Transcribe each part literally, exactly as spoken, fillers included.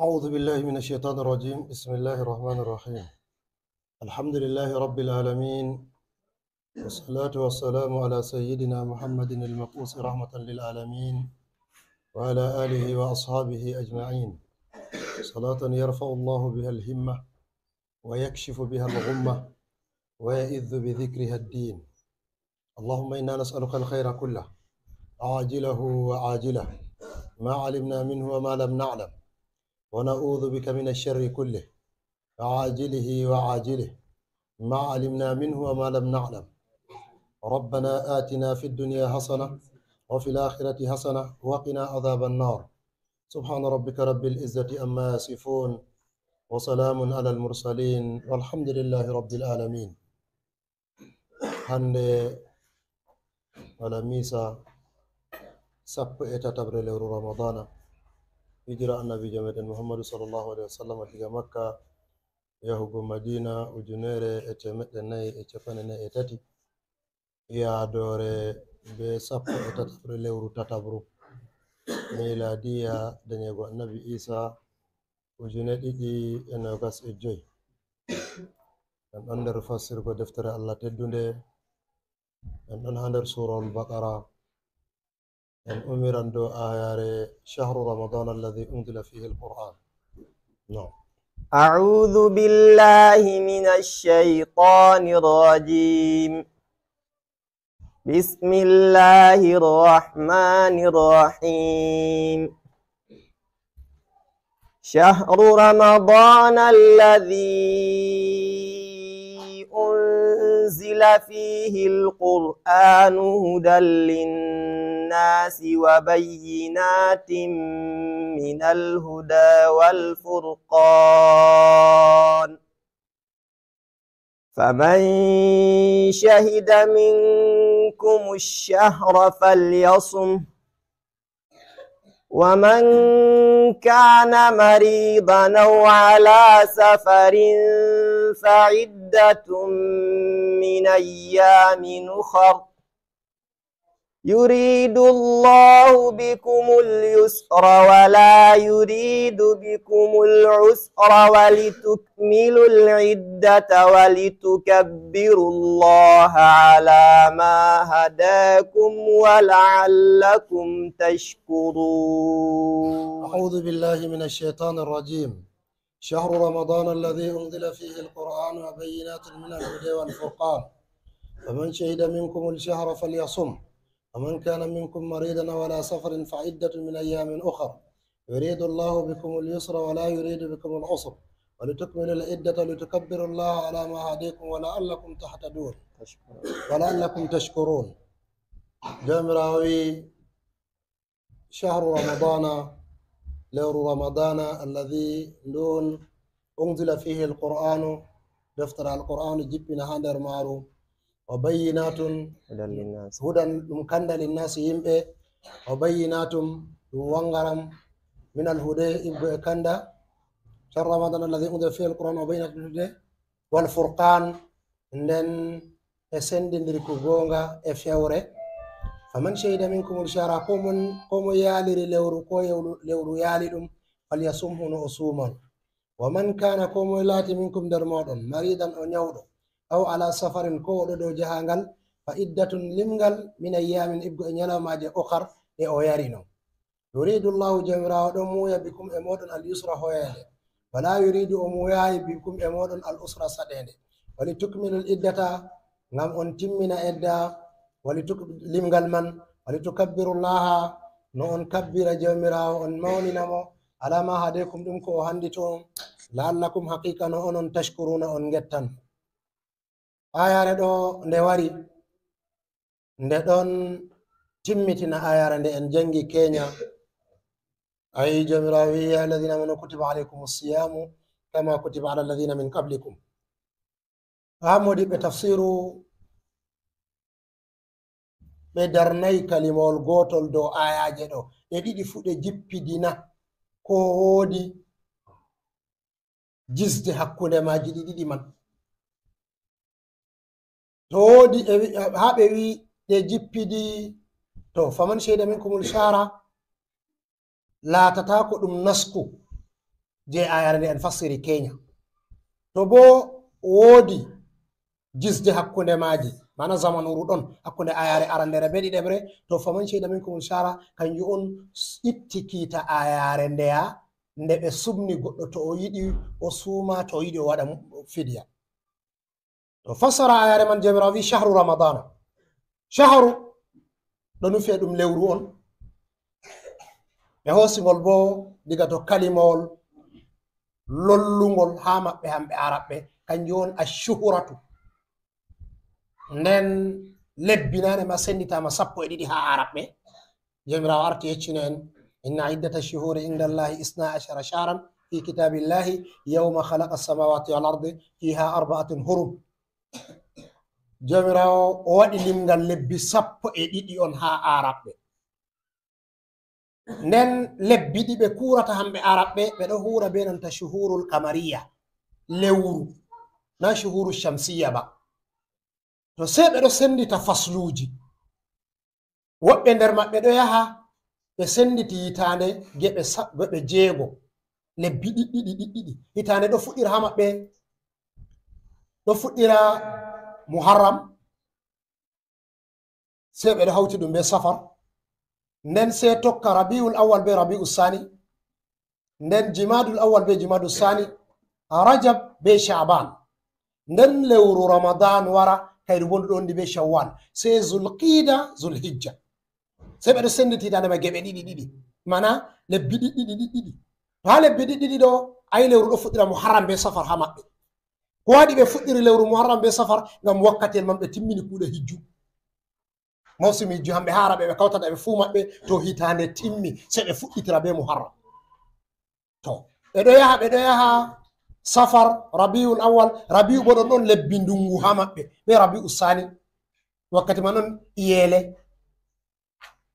أعوذ بالله من الشيطان الرجيم. بسم الله الرحمن الرحيم. الحمد لله رب العالمين. والصلاة والسلام على سيدنا محمد المبعوث رحمة للعالمين وعلى آله وأصحابه أجمعين. صلاة يرفع الله بها الهمة ويكشف بها الغمة ويئذ بذكرها الدين. اللهم إنا نسألك الخير كله عاجله وآجله ما علمنا منه وما لم نعلم، ونعوذ بك من الشر كله عاجله وآجله ما علمنا منه وما لم نعلم. ربنا آتنا في الدنيا حسنة وفي الآخرة حسنة وقنا عذاب النار. سبحان ربك رب العزة عما يصفون وسلام على المرسلين والحمد لله رب العالمين. Hannde alamiisa sappo e tataɓre lewru Ramadana, hijira annabiijo meɗen Muhammadu sallallahu alaihi wasallam diga Makka yahugo Madina ujunere e temeɗɗe nayi e capanɗe nayi e tati, yaadoore be sappo e tataɓre lewru tataɓru, miladiya dañeego annabi Isa ujune ɗiɗi e nogas e joy. En ɗon nder fassirgo deftere Allah teddunde. En ɗon haa nder Suurawol Baqara. En umiran dow aayaare, "Shahru Ramadan alladhi unzila fihi al-Qur'an." No. أعوذ بالله من الشيطان الرجيم. بسم الله الرحمن الرحيم. شهر رمضان الذي أنزل فيه القرآن هدى للناس وبينات من الهدى والفرقان، فمن شهد منكم الشهر فليصمه، ومن كان مريضا أو على سفر فعدة من أيام أخر، يريد الله بكم اليسر ولا يريد بكم العسر، ولتكملوا العدة ولتكبروا الله على ما هداكم ولعلكم تشكرون. أعوذ بالله من الشيطان الرجيم. شهر رمضان الذي أنزل فيه القرآن وبينات من الهدى والفرقان، فمن شهد منكم الشهر فليصمه، ومن كان منكم مريضا أو على سفر فعدة من أيام أخر، يريد الله بكم اليسر ولا يريد بكم العسر، ولتكملوا العدة ولتكبروا الله على ما هداكم ولعلكم تهتدون، ولعلكم تشكرون. Jawmiraawo wi'i, Shahru Ramadana, lewru Ramadana, alladhi, ndun, unzila fihi alqur'anu, deftere alqur'anu jippina haa nder maaru, wa bayyinatun, hudan linnas, hudan ɗum kanda linnasi yimɓe, wa bayyinatun ɗum wangaram, min alhuda, iggo e kanda. Shahru Ramadana alladhi unzila fihi alqur'anu wa bayyinatun min alhuda wal furqan, nden e sendindirku goonga e fewre. Faman shahida minkumul shahra, ko mon, ko mo yaaliri lewru, ko yewlu-, lewru yaali ɗum, falyasumhu, no o suuman. Wa man kana, ko moy laati minkum nder mooɗon, maridan, o nyawɗo, aw ala safarin, ko o ɗo dow jahangal, fa iddatun, limgal, min ayyamin, iggo e nyalawmaaje, ukhar, ɗe o yarino. Yuridu Allahu, Jawmiraawo ɗon muuya, bikum, e mooɗon, al yusra, hoyeende. Wala yuridu, o muuyaayi, bikum, e mooɗon, al usra, saɗeende. Wali tukmilul iddata, ngam on timmina edda, wali tuk-, limgal man, wali tukabbirullaha, no on kabbira Jawmiraawo, on mawnina mo, ala ma hadaykum, ɗum ko o handito on, la'allakum, haqiqa no onon, tashkuruna, on ngettan. Aayaare ɗo nde wari, nde ɗon timmitina aayaare nde en jangi Kenya. Ayi, Jawmiraawo wi'i, "Ya alladhina amanu kutiba alaykumus siyamu kama kutiba ala alladhina min qablikum." Haa moodiɓɓe tafsiru ɓe darnay kalimawol gootol dow aayaaje ɗo. Ɗe ɗiɗi fuu ɗe jippidina ko woodi jisde hakkunde maaji ɗi ɗiɗi man. To woodi e wi-, haa ɓe wi ɗe jippidi, to, faman shahida minkumul shahra, laatata ko ɗum nasku. Je ayare nde en fassiri keña. To bo woodi jisde hakkunde maaji, mana zamanuru ɗon, hakkunde ayare arandere be ɗiɗeɓre, to faman shahida minkum shahra, kanjum on itti kiita ayare ndeya, nde ɓe sumni goɗɗo to o yiɗi o suuma, to o yiɗi o waɗa mu-, fidiya. To fassara ayare man, Jawmiraawo wi shahru Ramadana. Shahru ɗo nufe ɗum lewru on. Ɓe hoosi ngol bo diga to kalimawol lollungol haa maɓɓe hamɓe Arabɓe, kanjum on ashuhuratu. Nden lebbi nane ma senditama sappo e ɗiɗi haa Arabɓe. Jawmiraawo arti yeccino en, "Inna iddata shuhuri inda Allahi isna ashara shahran fi kitabillahi yawma khalaqa samawati wal ardi fiha arba'atun hurum." Jawmiraawo o waɗi limgal lebbi sappo e ɗiɗi on haa Arabɓe. Nden lebbi ɗi ɓe kuurata hamɓe Arabɓe, ɓe ɗo huura be nanta shuhurul kamariya, lewru, na shuhuru shamsiya ba. To sey ɓe ɗo sendita fasluuji. Woɓɓe nder maɓɓe ɗo yaha ɓe senditi hitaande geɓe sa-, geɓe jeego, lebbi ɗiɗɗiɗi, ɗiɗɗiɗi. Hitaande ɗo fuɗɗira haa maɓɓe, ɗo fuɗɗira Muharram, sey ɓe ɗo hawti ɗum be Safar. Nden sey tokka Rabiul Awwal be Rabiul Sani. Nden Jimadul Awwal be Jimadul Sani, Rajab be Sha'ban. Nden lewru Ramadan wara, kayru bo ndu ɗo wondi be Shawwal. Sey Zulqida, Zulhijja. Sey ɓe ɗo senditi hitaande ma geɓe ɗiɗi ɗiɗi. Mana lebbi ɗiɗi ɗiɗi ɗiɗi. To haa lebbi ɗiɗi ɗiɗi ɗo, ayi lewru ɗo fuɗɗira Muharram be Safar haa maɓɓe. Ko waɗi ɓe fuɗɗiri lewru Muharram be Safar? Ngam wakkatiyel man ɓe timmini kuuɗe hijju. Mawsimi hijju hamɓe haa Arabɓe ɓe kawtata ɓe fuu maɓɓe to hitaande timmi, sey ɓe fuɗɗitira be Muharram. To, ɓe ɗo yaha, ɓe ɗo yaha Safar, Rabiul Awwal, Rabiu bo ɗon ɗon lebbi ndungu haa maɓɓe, be Rabiu Sani. Wakkati man on iyeele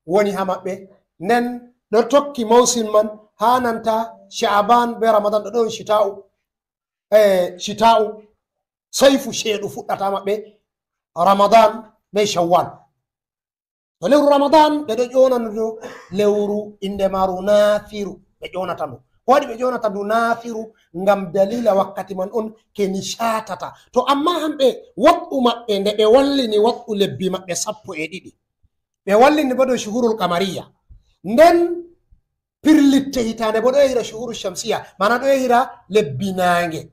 woni haa maɓɓe. Nden ɗo tokki mawsim man haa nanta Sha'ban be Ramadan ɗo ɗon shita'u, eh, shita'u, sayfu ceeɗu fuɗɗata maɓɓe, Ramadan be Shawwal. To lewru Ramadan, ɓe ɗo ƴoona ndu lewru innde maaru Naathiru, ɓe ƴoonata ndu. Ko waɗi ɓe ƴoonata ndu Naathiru? Ngam daliila wakkati man on keni caatata. To ammaa hamɓe, waɗɗu maɓɓe, nde ɓe wallini waɗɗu lebbi maɓɓe sappo e ɗiɗi. Ɓe wallini bo dow shuhurul kamariya. Nden pirlitte hitaande bo ɗo yahira shuhuru shamsiya, maana ɗo yahira lebbi naange.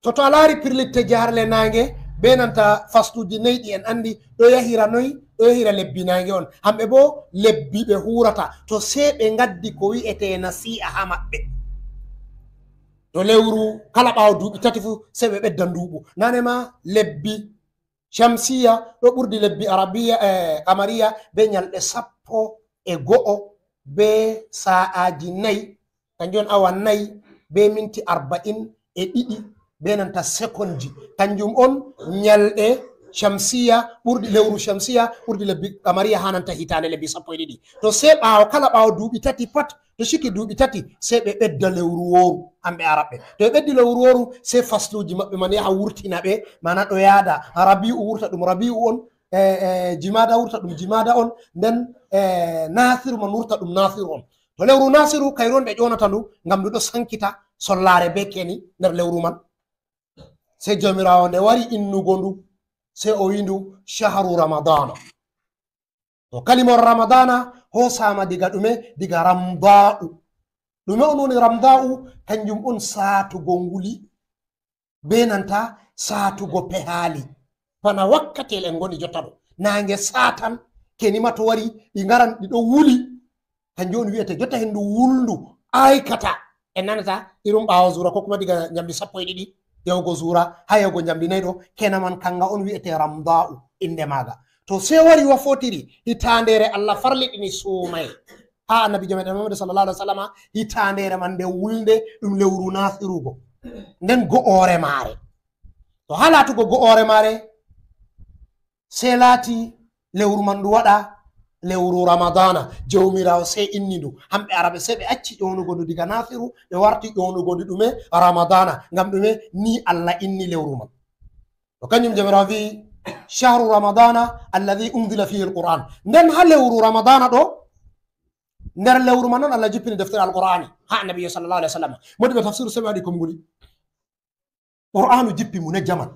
To, to a laari pirlitte jaharle naange, be nanta fasluuji nayi ɗi en anndi, ɗo yahira noy? Ɗo yahira lebbi naange on. Hamɓe bo lebbi ɓe huurata. To sey ɓe ngaddi ko wi'etee nasi'a haa maɓɓe. To lewru kala ɓaawo duuɓi tati fu, sey ɓe ɓedda nduuɓu. Nane ma lebbi shamsiya ɗo ɓurdi lebbi arabiya, eh, kamariya be nyalɗe sappo e go'o be sa'aaji nayi. Kanjum on awa nayi be minti arba'in e ɗiɗi be nanta sekonji. Kanjum on nyalɗe shamsiya ɓurdi, lewru shamsiya ɓurdi lebbi kamariya haa nanta hitaande lebbi sappo e ɗiɗi. To sey ɓaawo, kala ɓaawo duuɓi tati pat, to ciki duuɓi tati, sey ɓe ɓedda lewru wooru, hamɓe Arabɓe. To ɓe ɓeddi lewru wooru, sey fasluuji maɓɓe man yaha wurtina ɓe, maana ɗo yaada, Rabi'u wurta ɗum Rabi'u on, e, e, Jimaada wurta ɗum Jimaada on, nden, e, Naasiru man wurta ɗum Naasiru on. To lewru Naasiru, kayru on ɓe ƴoonata ndu, ngam ndu ɗo sankita sollaare be keni nder lewru man. Sey Jawmiraawo nde wari innugo ndu, sey o wi'i ndu shahru Ramadana. To kalimawol Ramadana hoosaama diga ɗume? Diga Ramda'u. Ɗume on woni Ramda'u? Kanjum on saatugo nguli, be nanta saatugo pehaali. Bana wakkatiyel en ngoni jotta ɗo. Naange saatan, keni ma to wari, ɗi ngaran, ɗi ɗo wuli. Kanjum on wi'ete jotta hendu wulndu aykata. En nanata irum ɓaawo zuura, ko kuma diga njamndi sappo e ɗiɗi yahugo zuura, haa yahugo njamndi nayi ɗo, kena man kanga on wi'ete Ramda'u, innde maaga. To sey wari wa footiri hitaandeere Allah farliɗini suumayee haa Annabiijo meeɗen Muhammadu sallallahu alaihi wasallama, hitaandeere man nde wulnde ɗum lewru Naasirugo. Nden go'oore maare. To haa laatugo go'oore maare, sey laati lewru man ndu waɗa lewru Ramadana. Jawmiraawo sey inni ndu. Hamɓe Arabe sey ɓe acci ƴoonugo ndu diga Naasiru, ɓe warti ƴoonugo ndu ɗume? Ramadana. Ngam ɗume? Ni Allah inni lewru man. To kanjum Jawmiraawo vi'i, "Shahru Ramadana alladhi unzila fihi al-Qur'an." Nden haa lewru Ramadana ɗo, Nder lewru man noon Allah jippini deftere Alqur'aani haa Annabiijo sallallahu alayhi wa sallam. Moodi ɓe tafsiru sey ɓe waɗi konnguli. Qur'aanu jippi munajjaman.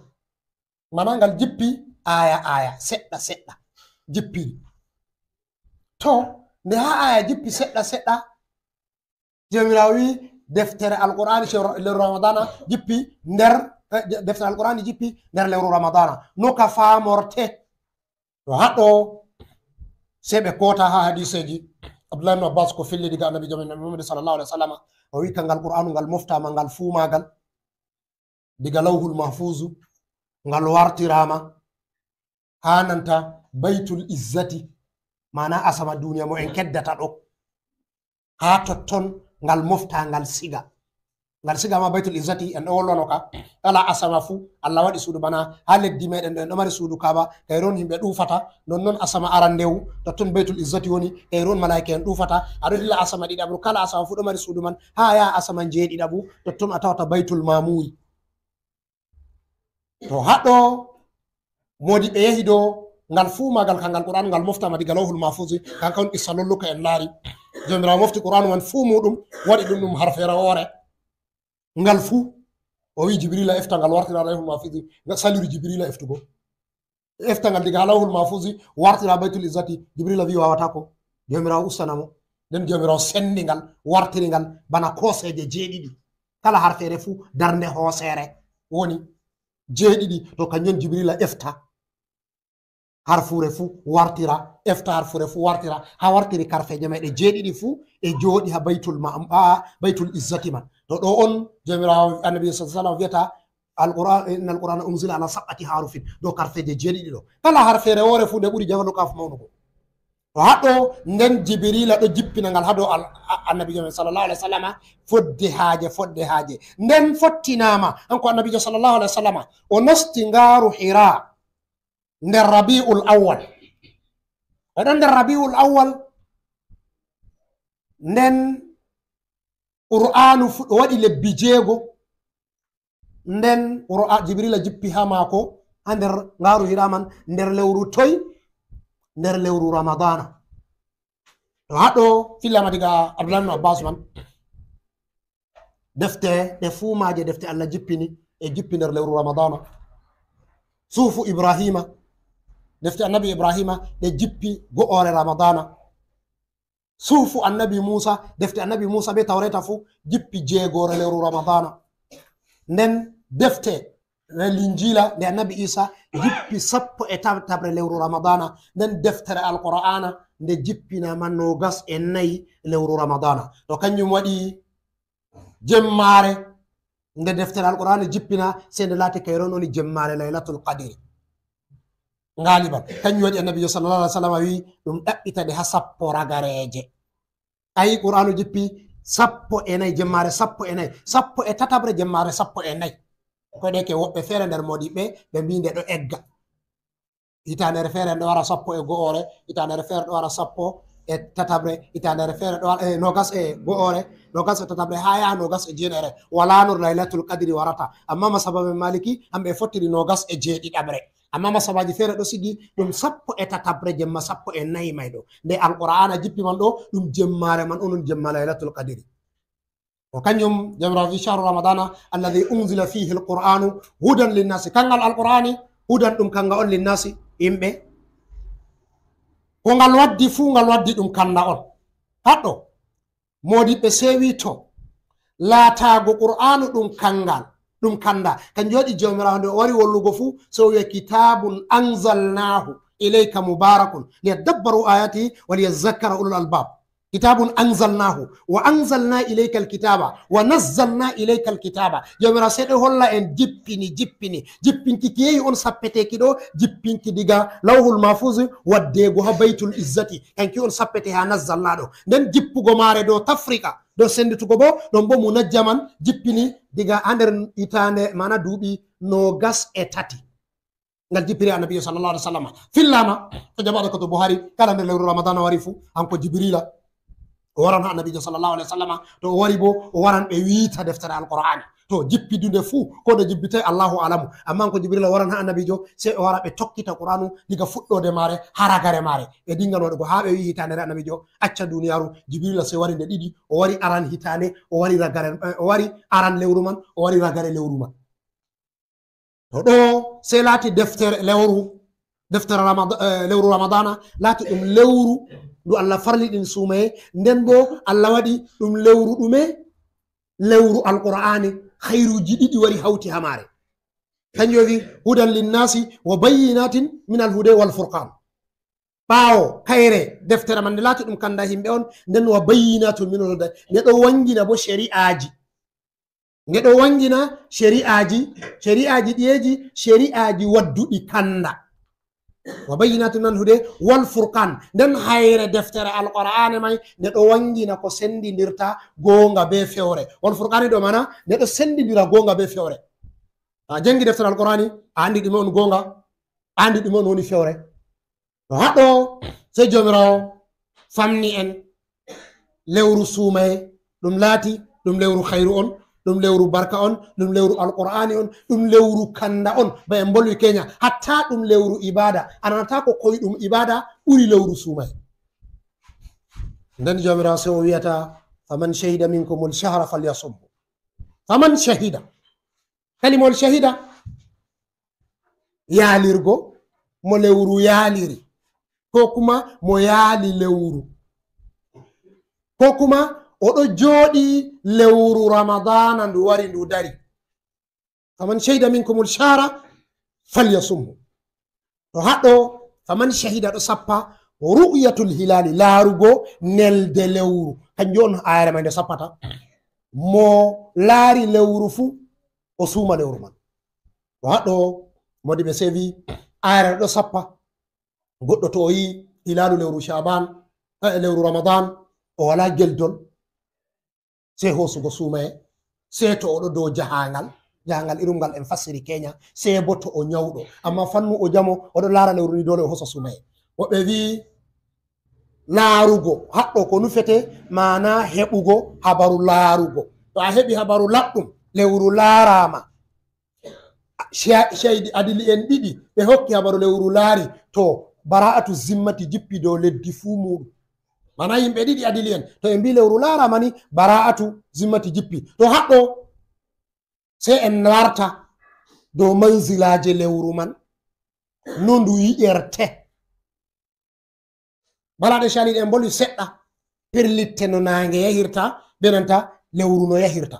Maanaa ngal jippi aaya aaya, seɗɗa seɗɗa. Jippiri. To, nde haa aaya jippi seɗɗa seɗɗa, Joomiraawo wi'i, deftere Alqur'aani, cew-, nder Ramadaana jippi nder, eh, deftere Alqur'aani jippi nder lewru Ramadaana. No ka faamorte? To haɗo, sey ɓe koota haa hadiiseeji. Abdullahi ibn Abbas ko filli diga Annabiijo men Muhammad sallallahu alaihi wasallam. O wi'i, kangal Qur'aanu ngal moftaama, ngal fuumaagal. Diga Lawhul Mahfuuzu, ngal wartiraama haa nanta Baytul Izzati, maanaa asama duuniya mo en keddata ɗo. Haa totton ngal mofta, ngal siga. Ngal sigaama Baytul Izzati, en ɗo wolwano ka. Kala asama fuu, Allah waɗi suudu bana haa leddi meɗen ɗo, en ɗo mari suudu Kaaba, kayru on yimɓe ɗuufata, nonnon asama arandewu, totton Baytul Izzati woni, kayru on malaa'ika en ɗuufata. A ɗo dilla asama ɗiɗaɓru, kala asama fuu ɗo mari suudu man, haa yaha asama njeeɗiɗaɓru, totton a tawata Baytul Maamuri. To haɗo, moodi ɓe yahi dow ngal fuumaagal, kangal Qur'aanu ngal moftaama diga Lawhul Mahfuuzi, kanka on qissa lolluka en laari. Joomiraawo mofti Qur'aanu man fuu muuɗum, waɗi ɗum ɗum harfeere woore. Ngal fuu, o wi'i Jibriila efta ngal wartira Lawhul Mahfuuzi, ngal saliri Jibriila eftugo. Efta ngal diga Lawhul Mahfuuzi, wartira Baytul Izzati, Jibriila wi'i waawataako, Joomiraawo ustana mo. Nden Joomiraawo senndi ngal, wartiri ngal bana kooseeje jeeɗiɗi. Kala harfeere fuu darnde hooseere woni jeeɗiɗi, to kanjum Jibriila efta harfuure fuu wartira, efta harfuure fuu wartira, haa wartiri karfeeje may ɗe jeeɗiɗi fuu e jooɗi haa Baytul Ma-, haa Baytul Izzati man. To ɗo on Joomiraawo Annabi sallallahu alaihi wasallam wi'ata, Alqur'an, innal Qur'ana unzila ala sab'ati harufin, dow karfeeje jeeɗiɗi ɗo. Kala harfeere woore fuu nde ɓuri jawharatul kaaf mawnugo. To haɗo, nden Jibriila ɗo jippina ngal haa dow al-, a-, Annabiijo men sallallahu alaihi wasallama, fodde haaje, fodde haaje. Nden fottinaama, kanko Annabiijo sallallahu alaihi wasallama, o nasti ngaaru Hira nder Rabiul Awwal. O ɗon nder Rabiul Awwal, nden Qur'aanu fu-, o waɗi lebbi jeego, nden Qur'a-, Jibriila jippi haa maako, haa nder ngaaru Hira man, nder lewru toy? Nder lewru Ramadaana. To haɗo fillama diga Abdullahi ibn Abbas man, defte ɗe fuu maaje defte Allah jippini, e jippi nder lewru Ramadaana. Suhufu Ibrahima, defte Annabi Ibrahima, ɗe jippi go'oore Ramadaana. Suhufu Annabi Muusa, defte Annabi Muusa bee Tawreeta fuu jippi jeegoore lewru Ramadaana. Nden defte nde Linjiila nde Annabi Iisa jippi sappo e tataɓre lewru Ramadaana. Nden deftere Alqur'aana nde jippinaama noogas e nayi lewru Ramadaana. To kanjum waɗi jemmaare nde deftere Alqur'aana jippina, sey nde laati kayru on woni jemmaare Laylatul Qadri. Ngaaliban. Kanjum waɗi Annabiijo sallallahu alaihi wasallam wi'i ɗum ɗaɓɓita nde haa sappo ragareeje. Ayi, Qur'aanu jippi sappo e nayi, jemmaare sappo e nayi, sappo e tataɓre, jemmaare sappo e nayi. Ko ɗe ke woɓɓe feere nder moodiɓɓe ɓe mbi'i nde ɗo egga. Hitaandere feere ɗo wara sappo e go'oore, hitaandere feere ɗo wara sappo e tataɓre, hitaandere feere ɗo wara, eh, noogas e go'oore, noogas e tataɓre, haa yaha noogas e jeenaɓre. Walaa no Laylatul Qadri warata. Ammaa masaba men Maaliki, hamɓe fottiri noogas e jeeɗiɗaɓre. Ammaa masabaaji feere ɗo sigi ɗum sappo e tataɓre jemma sappo e nayi may ɗo. Nde Alqur'aana jippi man ɗo, ɗum jemmaare man, onon jemma Laylatul Qadri. O kanjum Jawmiraawo wi'i, "Shahru Ramadana alladhi unzila fihi al-Qur'anu hudan linnasi." Kanngal Alqur'aani, hudan ɗum kannga on linnasi, yimɓe. Ko ngal waddi fuu, ngal waddi ɗum kannda on. Haɗɗo, moodiɓɓe seewi to, laataago Qur'aanu ɗum kanngal, ɗum kannda. Kanjum waɗi Jawmiraawo nde o wari wollugo fuu, so o wi'a, "Kitabun anzalnahu ilayka mubarakun liyadabbaru ayatihi wa liyadhakkara ulul albab." Kitabun anzalnahu, wa anzalna ilayka alkitaba, wa nazzalna ilayka alkitaba. Jawmiraawo sey ɗo holla en jippini, jippini. Jippinki ki yehi on sappeteki ɗo, jippinki diga Lawhul Mahfuz waddeego haa Baytul Izzati. Kanki on sappete haa nazzalna ɗo. Nden jippugo maare dow tafrika, dow senditugo bo, ɗon bo munajjaman jippini diga haa nder hitaande, maana duuɓi noogas e tati. Ngal jippiri Annabiijo sallallahu alaihi wasallam. Fillaama, ko jabaɗo ko to Buhari, kala nde lewru Ramadana wari fu, hanko Jibrila O waran ha Annabiijo sallallahu alaihi wasallama, to o wari bo, o waran ɓe wiita deftere Alqur'aani. To jippidunde fuu, ko nde jippitay, Allahu a'lamu. Ammaa ko Jibrila waran ha Annabiijo, sey o wara ɓe tokkita Qur'aanu diga fuɗɗoode maare haa ragare maare. Ɓe dingan waɗugo haa ɓe wi'i hitaande nde Annabiijo acca duniyaaru, Jibrila sey wari nde ɗiɗi, o wari aran hitaande, o wari ragare, eh, o wari aran lewru man, o wari ragare lewru man. To ɗo sey laati deftere lewru, deftere Ramada-, eh, lewru Ramadana, laati ɗum lewru ndu Allah farliɗini suumaye, nden bo Allah waɗi ɗum lewru ɗume? Lewru Alqur'aani, hayruuji ɗiɗi wari hawti haa maare. Kanjum o wi, "Hudan linnaasi wa bayyinatin minal huda wal furqan." Ɓaawo kayre deftere man nde laati ɗum kanda himɓe on, nden wa bayyinatun minal huda, nde ɗo wangina bo shari'aaji. Nde ɗo wangina shari'aaji, shari'aaji ɗiyeeji, shari'aaji wadduɗi kanda. Wa bayyinatun minal huda wal furqan. Nden hayre deftere Alqur'aane may, nde ɗo wangina ko sendindirta goonga be fewre. Wal furqani ɗo mana, nde ɗo sendindira goonga be fewre. To a jangi deftere Alqur'aani, a andi ɗume on goonga, a andi ɗume on woni fewre. To haɗo, sey Joomiraawo famni en lewru suumaye, ɗum laati ɗum lewru khayru on, ɗum lewru barka on, ɗum lewru Alqur'aani on, ɗum lewru kanda on, ba en mbolwi Kenya, hatta ɗum lewru ibaada. A nanata ko koy ɗum ibaada ɓuri lewru suumaye. Nden Joomiraawo sey o wi'ata, "Faman shahida minkumul shahra falyasumhu." Faman shahida. Kalimol shahida, yaalirgo, mo lewru yaaliri, ko kuma mo yaali lewru, ko kuma o ɗo jooɗi lewru Ramadana ndu wari ndu dari. Faman shahida minkumul shahra falyasumhu. To haɗo, faman shahida ɗo sappa, ru'yatul hilali, laarugo nelde lewru. Kanjum on ayere may nde sappata. Mo laari lewru fu, o suuma lewru man. To haɗo, modi ɓe sevi, ayere ɗo sappa. Goɗɗo to o yi hilalu lewru Shaban, eh, lewru Ramadan, o wala geldol. Sey hoosugo suumaye, sey to o ɗo dow jahaangal, jahaangal irum ngal en fassiri Kenya, sey bo to o nyawɗo. Amma fannu o jamo, o ɗo laara lewru ni, doole o hoosa suumaye. Woɓɓe wi'i laarugo, haɗɗo ko nufete, maana heɓugo habaru laarugo. To a heɓi habaru laɓɗum, lewru laaraama. Sha-, shaydi adili'en ɗiɗi, ɓe hokki habaru lewru laari, to bara'atu zimmati jippi dow leddi fuu muuɗum. Mana yimɓe ɗiɗi adili'en, to ɓe mbi lewru laaraama ni, bara'atu zimmati jippi. To haɗɗo, sey en warta dow manzilaaje lewru man, no ndu yi'erte. Balaaɗe caliiɗe en mbolwi seɗɗa, pirlitte no naange yahirta, be nanta lewru no yahirta.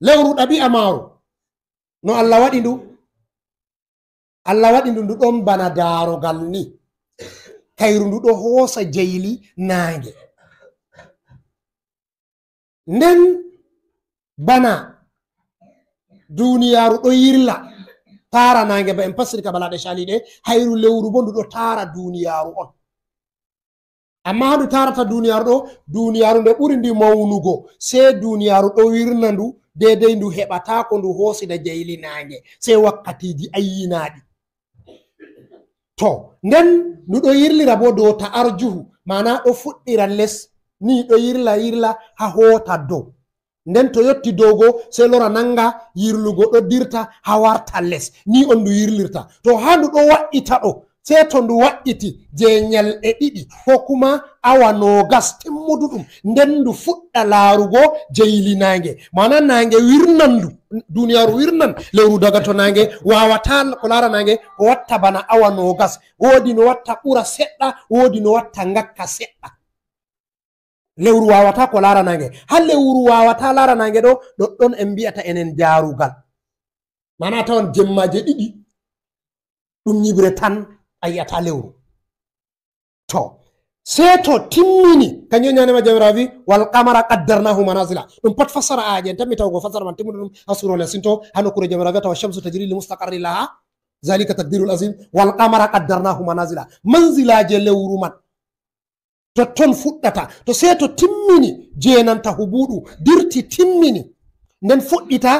Lewru ɗabi'a maaru, no Allah waɗi ndu, Allah waɗi ndu, ndu ɗon bana daarogal ni. Kayru ndu ɗo hoosa jayli naange. Nden bana duniyaaru ɗo yirla, taara naange ba en passiri ka balaaɗe caliiɗe, hayru lewru bo ndu ɗo taara duniyaaru on. Amma haa ndu taarata duniyaaru ɗo, duniyaaru nde ɓuri ndi mawnugo, sey duniyaaru ɗo wirna ndu, deydey ndu heɓata ko ndu hoosida jayli naange, sey wakkatiiji ayyinaaɗi. To, nden ndu ɗo yirlira bo dow ta'arjuhu, maana ɗo fuɗɗira les, ni ɗo yirla, yirla haa hoota dow. Nden to yotti dow go, sey lora nanga yirlugo ɗo dirta haa warta les. Ni on ndu yirlirta. To haa ndu ɗo waɗɗita ɗo, sey to ndu waɗɗiti je nyalɗe ɗiɗi, ko kuma awa noogas timmuduɗum, nden ndu fuɗɗa laarugo jayli naange. Maana naange wirnan ndu, duniyaaru wirnan, lewru daga to naange waawataa ko laara naange, ko watta bana awa noogas. Woodi no watta ɓura seɗɗa, woodi no watta ngakka seɗɗa. Lewru waawataa ko laara naange. Haa lewru waawataa laara naange ɗo, ɗoɗɗon en mbi'ata enen jaarugal. Maana a tawan jemmaaje ɗiɗi, ɗum nyiɓre tan, a yi'ataa lewru. To, sey to timmini, kanjum nyaande ma Jawmiraawo wi, "Wal qamara qaddarnahu manazila." Ɗum pat fassara aaje en, tammi tawgo fassara man timmuɗo ɗum haa suura Yasin to, haa nokkuure Jawmiraawo wi'ata, "Wa shamsu tajri li mustaqarrin laha, zalika taqdirul azim, wal qamara qaddarnahu manazila." Manzilaaje lewru man. Totton fuɗɗata. To sey to timmini jeenanta hubuuɗu, dirti timmini, nden fuɗɗita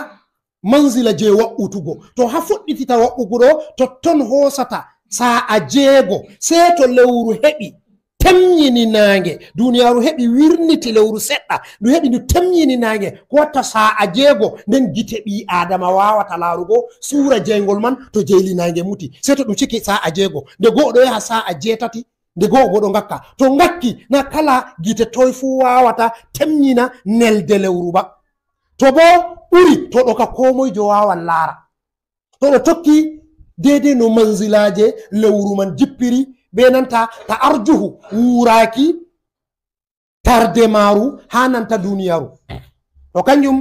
manzila je waɓɓutugo. To haa fuɗɗitita waɓɓugo ɗo, totton hoosata saa'a jeego, sey to lewru heɓi temñini naange. Duniyaaru heɓi wirniti lewru seɗɗa, ndu heɓi ndu temñini naange, ko watta saa'a jeego, nden gite ɓii Aadama waawata laarugo suura jeyngol man to jeyli naange muti. Sey to ɗum ciki saa'a jeego, nde go'o ɗo yaha saa'a jeetati, nde go'o boo ɗo ngakka. To ngakki, na kala gite toy fuu waawata temñina nelde lewru ba. To boo ɓuri, to ɗo ka koo moyjo waawan laara. To ɗo tokki deydey no manzilaaje lewru man jippiri, bee nanta ta arjuhu wuuraaki tarde maaru haa nanta duniyaaru. To kanjum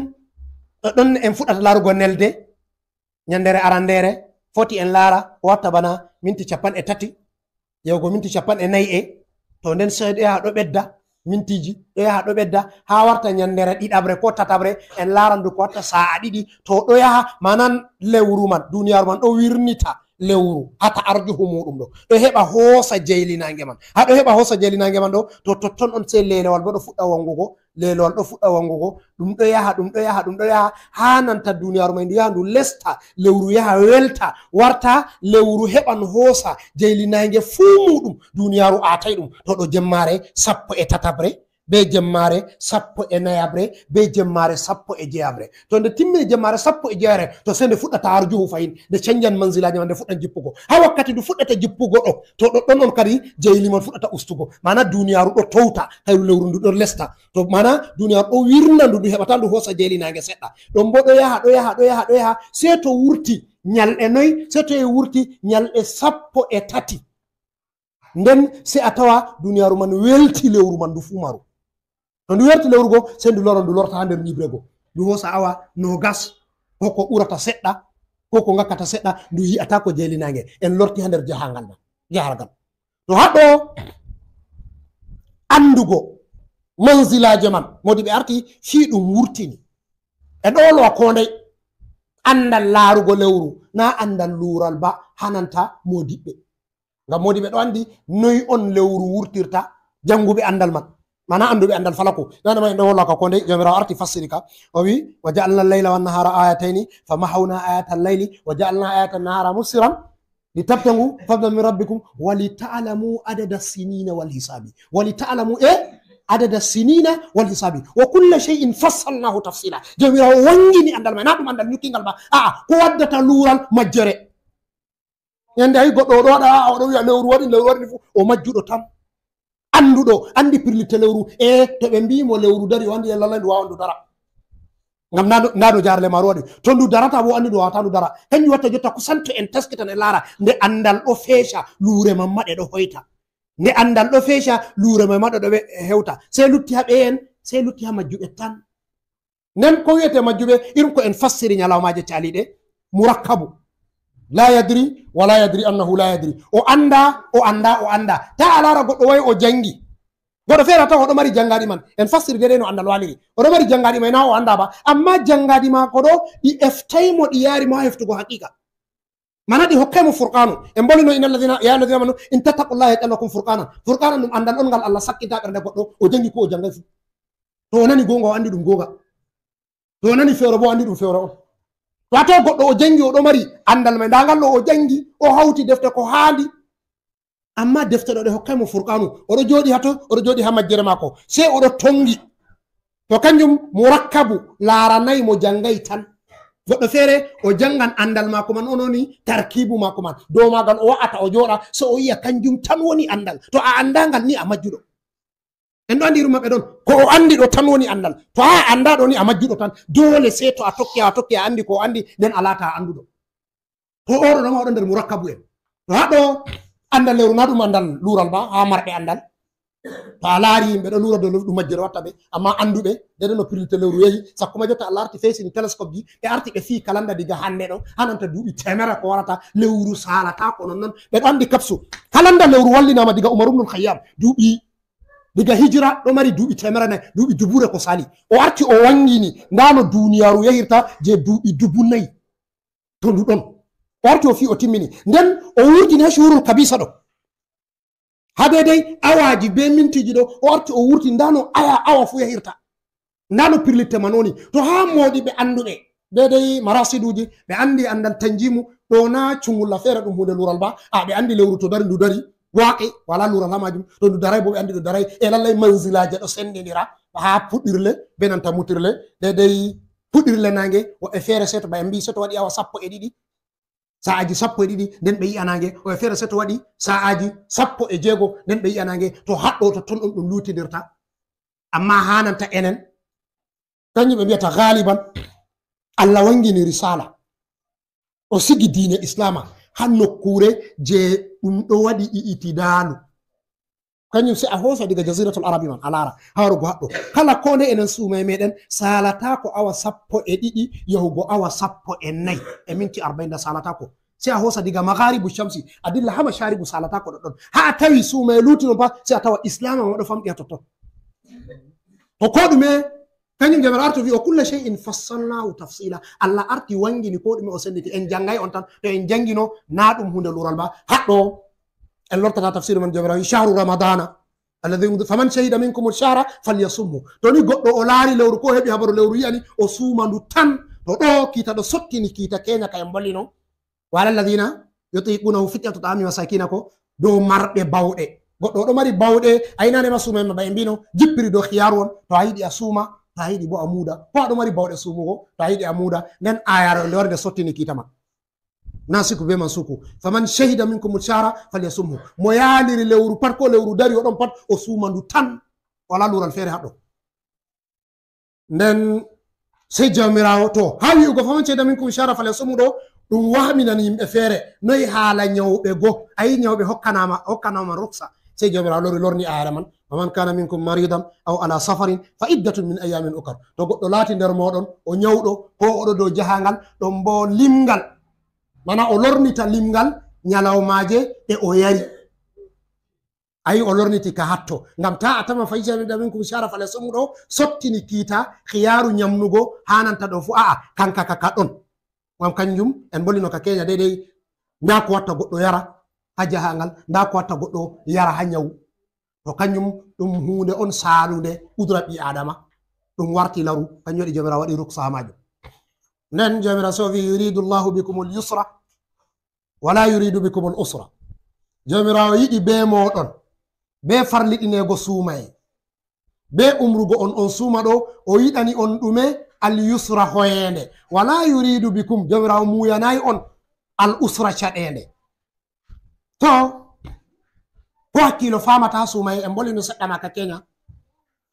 ɗo ɗon en fuɗɗata laarugo nelde. Nyanndeere arandeere foti en laara o watta bana minti cappanɗe tati, yahugo minti cappanɗe nayi e, to nden sey ɗo yaha ɗo ɓedda, mintiiji ɗo yaha ɗo ɓedda, haa warta nyanndeere ɗiɗaɓre koo tataɓre, en laaran ndu ko watta saa'a ɗiɗi. To ɗo yaha, manan lewru man, duniyaaru man ɗo wirnita lewru haa ta arjuhu muuɗum ɗo. Ɗo heɓa hoosa jeyli naange man. Haa ɗo heɓa hoosa jeyli naange man ɗo, to totton on sey leelewal boo ɗo fuɗɗa wanngugo, leelewal ɗo fuɗɗa wanngugo, ɗum ɗo yaha, ɗum ɗo yaha, ɗum ɗo yaha, haa nanta duniyaaru may ndu yaha ndu lesta, lewru yaha welta, warta lewru heɓan hoosa jeyli naange fuu muuɗum, duniyaaru aatay ɗum. To ɗo jemmaare sappo e tataɓre, bee jemmaare sappo e nayaɓre, bee jemmaare sappo e jeyaɓre. To nde timmini jemmaare sappo e jeyaɓre, to sey nde fuɗɗata arjuhu fahin, nde canjan manzilaaji man, nde fuɗɗan jippugo. Haa wakkati ndu fuɗɗata jippugo ɗo, to ɗoɗɗon on kadi jeyli man fuɗɗata ustugo. Maana duniyaaru ɗo towta, tawi lewru ndu ɗo lesta. To maana duniyaaru ɗo wirna ndu, ndu heɓata ndu hoosa jeyli naange seɗɗa. Ɗon boo ɗo yaha, ɗo yaha, ɗo yaha, ɗo yaha, sey to wurti nyalɗe noy, sey to e wurti nyalɗe sappo e tati. Nden sey a tawa duniyaaru man welti lewru man ndu fuu maaru. To ndu werti lewru go, sey ndu lora, ndu lorta haa nder nyiɓre go. Ndu hoosa awa noogas, ko ko ɓurata seɗɗa, ko ko ngakkata seɗɗa, ndu yi'ataako jeyli naange. En lorti haa nder jahaangal man, jahargal. To haa ɗo anndugo manzilaaje man, moodiɓɓe arti fii ɗum wurtini. E ɗo lowa koo ndey anndal laarugo lewru, naa anndal luural ba, haa nanta moodiɓɓe. Ngam moodiɓɓe ɗo anndi noy on lewru wurtirta, jannguɓe anndal man. Maana annduɓe anndal falaku. Nana ma en ɗo holla ka koo ndey, Jawmiraawo arti fassiri ka. O wi, "Wa ja'alna al-layla wan-nahaara aayatayni, fa mahawna aayata al-layli, wa ja'alna aayata an-nahaara mubsiran, litabtagu fadlan min rabbikum, wa lita'lamu adada as-sinina wal hisaabi." Wa lita'lamu, e, adada as-sinina wal hisaabi. "Wa kulla shay'in fassalnahu tafsila." Jawmiraawo wanngini anndal may, naa ɗum anndal nyukkingal ba. A'a, ko waddata luural majjere. Nyannde a yi goɗɗo o ɗo waɗa, a'a, o ɗo wi'a lewru waɗi, lewru waɗi fuu, o majjuɗo tan. Annduɗo, anndi pirlitte lewru. E, to ɓe mbi'i mo lewru dari, o anndi e lallay ndu waawan ndu dara. Ngam ndaa no, ndaa no jaarle maaru waɗi. To ndu darata boo, anndi ndu waawataa ndu dara. Kanjum watta jotta kusan to en taskitan en laara, nde anndal ɗo feeca, luure man ma ɗe ɗo hoyta. Nde anndal ɗo feeca, luure man ma ɗe ɗo hewta. Sey lutti haa ɓe'en, sey lutti haa majjuɓe tan. Nden ko wi'etee majjuɓe, irin ko en fassiri nyalawmaaje caaliiɗe, murakkabu. Laa yadri, wa laa yadri annahu laa yadri. O anndaa, o anndaa, o anndaa. Taa a laara goɗɗo wa'i o janngi. Goɗɗo feere a tawa o ɗo mari janngaaɗi man. En fassiri deydey no anndal waaliri. O ɗo mari janngaaɗi may, naa o anndaa ba. Ammaa janngaaɗi maako ɗo, ɗi eftay mo, ɗi yaari mo haa heftugo haqiiqa. Maana ɗi hokkay mo furqaanu. En mbolino, "Inna alladhina, ya alladhina amanu, in tattaqullaha yaj'al lakum furqanan." Furqanan ɗum anndal on ngal Allah sakkinta ɓernde goɗɗo, o janngi ko o janngaay fuu. To o nani goonga, o anndi ɗum goonga. To o nani fewre boo, o anndi ɗum fewre on. To a tawa goɗɗo o janngi, o ɗo mari anndal may, ndaa ngal ɗo o janngi, o hawti defte ko haandi. Ammaa defte ɗo ɗe hokkay mo furqaanu. O ɗo jooɗi haa to, o ɗo jooɗi haa majjere maako. Sey o ɗo tonngi. To kanjum murakkabu, laaranay mo janngay tan. Goɗɗo feere, o janngan anndal maako man, on woni tarkiibu maako man. Dow maagal o wa'ata, o jooɗa, so o yi'a kanjum tan woni anndal. To a anndaa ngal ni, a majjuɗo. En ɗo anndi irin maɓɓe ɗon. Ko o anndi ɗo tan woni anndal. To a anndaa ɗo ni, a majjuɗo tan. Doole sey to a tokki, a tokki, a anndi ko o anndi, nden a laata annduɗo. To oɗo ɗo ma, oɗo nder murakkabu en. To haa ɗo, anndal lewru na ɗum anndal luural ba, haa marɓe anndal. To a laari yimɓe ɗo luura dow lewru, ɗum majjere watta ɓe. Ammaa annduɓe, deydey no pirlitte lewru yehi, sakko ma jotta a laarti feesini telescope ji, ɓe arti ɓe fii kalanda diga hannde ɗo, haa nanta duuɓi teemere ko warata, lewru saalataa ko nonnon. Ɓe ɗo anndi kapsu. Kalanda lewru wallinaama diga Umar ibnul Khayyam, duuɓi, diga hijira ɗo mari duuɓi teemere nayi, duuɓi dubuure ko saali. O arti o wanngini, ndaa no duniyaaru yahirta je duuɓi dubu nayi. To ndu ɗon. O arti o fii o timmini. Nden o wurtini haa shuhurul kabisa ɗo. Haa deydey awaaji bee mintiiji ɗo, o arti o wurtini, ndaa no aya awa fuu yahirta. Ndaa no pirlitte man woni. To haa moodiɓɓe annduɓe, deydey marasiduuji, ɓe anndi anndal tanjimu, ɗo na cungulla feere ɗum huunde luural ba. A, ɓe anndi lewru to dari, ndu dari. Waaqi, wala lural ha majum. To ndu daray bo, ɓe andi ndu daray. E lallay manzilaje ɗo sendindira. Ha puɗɗirle, be nanta mutirle. Dedei puɗɗirle nange, woɓɓe feere seto, ba en mbi seto waɗi awa sappo e ɗiɗi. Sa'aji sappo e ɗiɗi, nden ɓe yi'a nange. Woɓɓe feere seto waɗi sa'aji sappo e jeego, nden ɓe yi'a nange. To haɗɗo to ton ɗum ɗum lutindirta. Amma hananta enen, kanjum ɓe mbiyata galiban, Allah wangini risala. O sigi diine Islama ha nokkure je ɗum ɗo waɗi i'tidalu. Kanjum se a hosa diga Jaziratul Arabi man, a lara, ha warugo haɗɗo. Kala ko nde enen suumaye meɗen, salatako awa sappo e ɗiɗi yahugo awa sappo e nayi e minti arba'in da salatako. Se a hosa diga magharibu shamsi, a dilla ha masharibu, salatako ɗoɗɗon. Ha a tawi suumaye luti non fa, se a tawa Islama ma ɗo famɗi ha totton. To ko ɗume, kanjum Jawmiraawo arti o wi, "Wa kulla shay'in fassalnahu tafsila." Allah arti wangini ko ɗume o senditi. En jangay on tan, to en jangino, na ɗum hunde lural ba. Haɗɗo, en lortata tafsir man, Jawmiraawo wi, "Shahru Ramadana, alladhi unzi-, faman shahida minkum ash-shahra falyasumhu." To ni goɗɗo o laari lewru, ko heɓi habaru lewru yi'ani, o suuma ndu tan. To ɗo kiita ɗo sottini kiita Kenya ka en bollino. Wa ala alladhina yutiqunahu fidyatun ta'amu masakina, ko dow marɓe bawɗe. Goɗɗo o ɗo mari bawɗe, a yinane ma suumaye ma ba en mbino, jippiri dow khiyaru on, to a yiɗi a suuma, to a yiɗi bo a muuda. Ko a ɗo mari bawɗe suumugo, to a yiɗi a muuda. Nden ayare nde wari nde sottini kiita ma. Na siku be man suku. "Faman shahida minkum ash-shahra falyasumhu." Mo yaaliri lewru pat, ko lewru dari o ɗon pat, o suuma ndu tan. Wala lural feere haɗɗo. Nden sey Jawmiraawo, to, ha wi'ugo, "Faman shahida minkum ash-shahra falyasumhu" ɗo, ɗum wahminani yimɓe feere. Noy haala nyawɓe go? Ayi, nyawɓe hokkanama, hokkanama ruksa. Sey Jawmiraawo lori, lorni ayare man, "Faman kana minkum maridan aw ala safarin fa iddatun min ayyamin ukhar." To goɗɗo laati nder moɗon, o nyawɗo, ko oɗo dow jahangal, ɗon bo limgal. Mana o lornita limgal nyalawmaje ɗe o yari. Ayi, o lorniti ka hatto. Ngam ta a tama, "Faman shahida minkum ash-shahra falyasumhu" ɗo, sottini kiita, khiyaru nyamnugo, hananta ɗo fu, a'a, kanka ka, ka ɗon. Ngam kanjum, en bolino ka Kenya dedei. Nda ko watta goɗɗo yara ha jahangal, nda ko watta goɗɗo yara ha nyawu. To kanjum ɗum hunde on salunde, udura ɓi Adama. Ɗum warti laru, kanjum waɗi Jawmiraawo waɗi ruksa ha majum. Nden Jawmiraawo sofi, "Yuridu Allahu bikumul yusra, wala yuridu bikumul usra." Jawmiraawo yiɗi be moɗon, be farliɗinego suumaye, be umrugo on, on suuma ɗo, o yiɗani on ɗume? Al yusra, hoyende. "Wala yuridu bikum", Jawmiraawo muyanayi on, "al usra", caɗende. To, ko hakkilo famata suumaye, en bolino seɗɗa ma ka Kenya.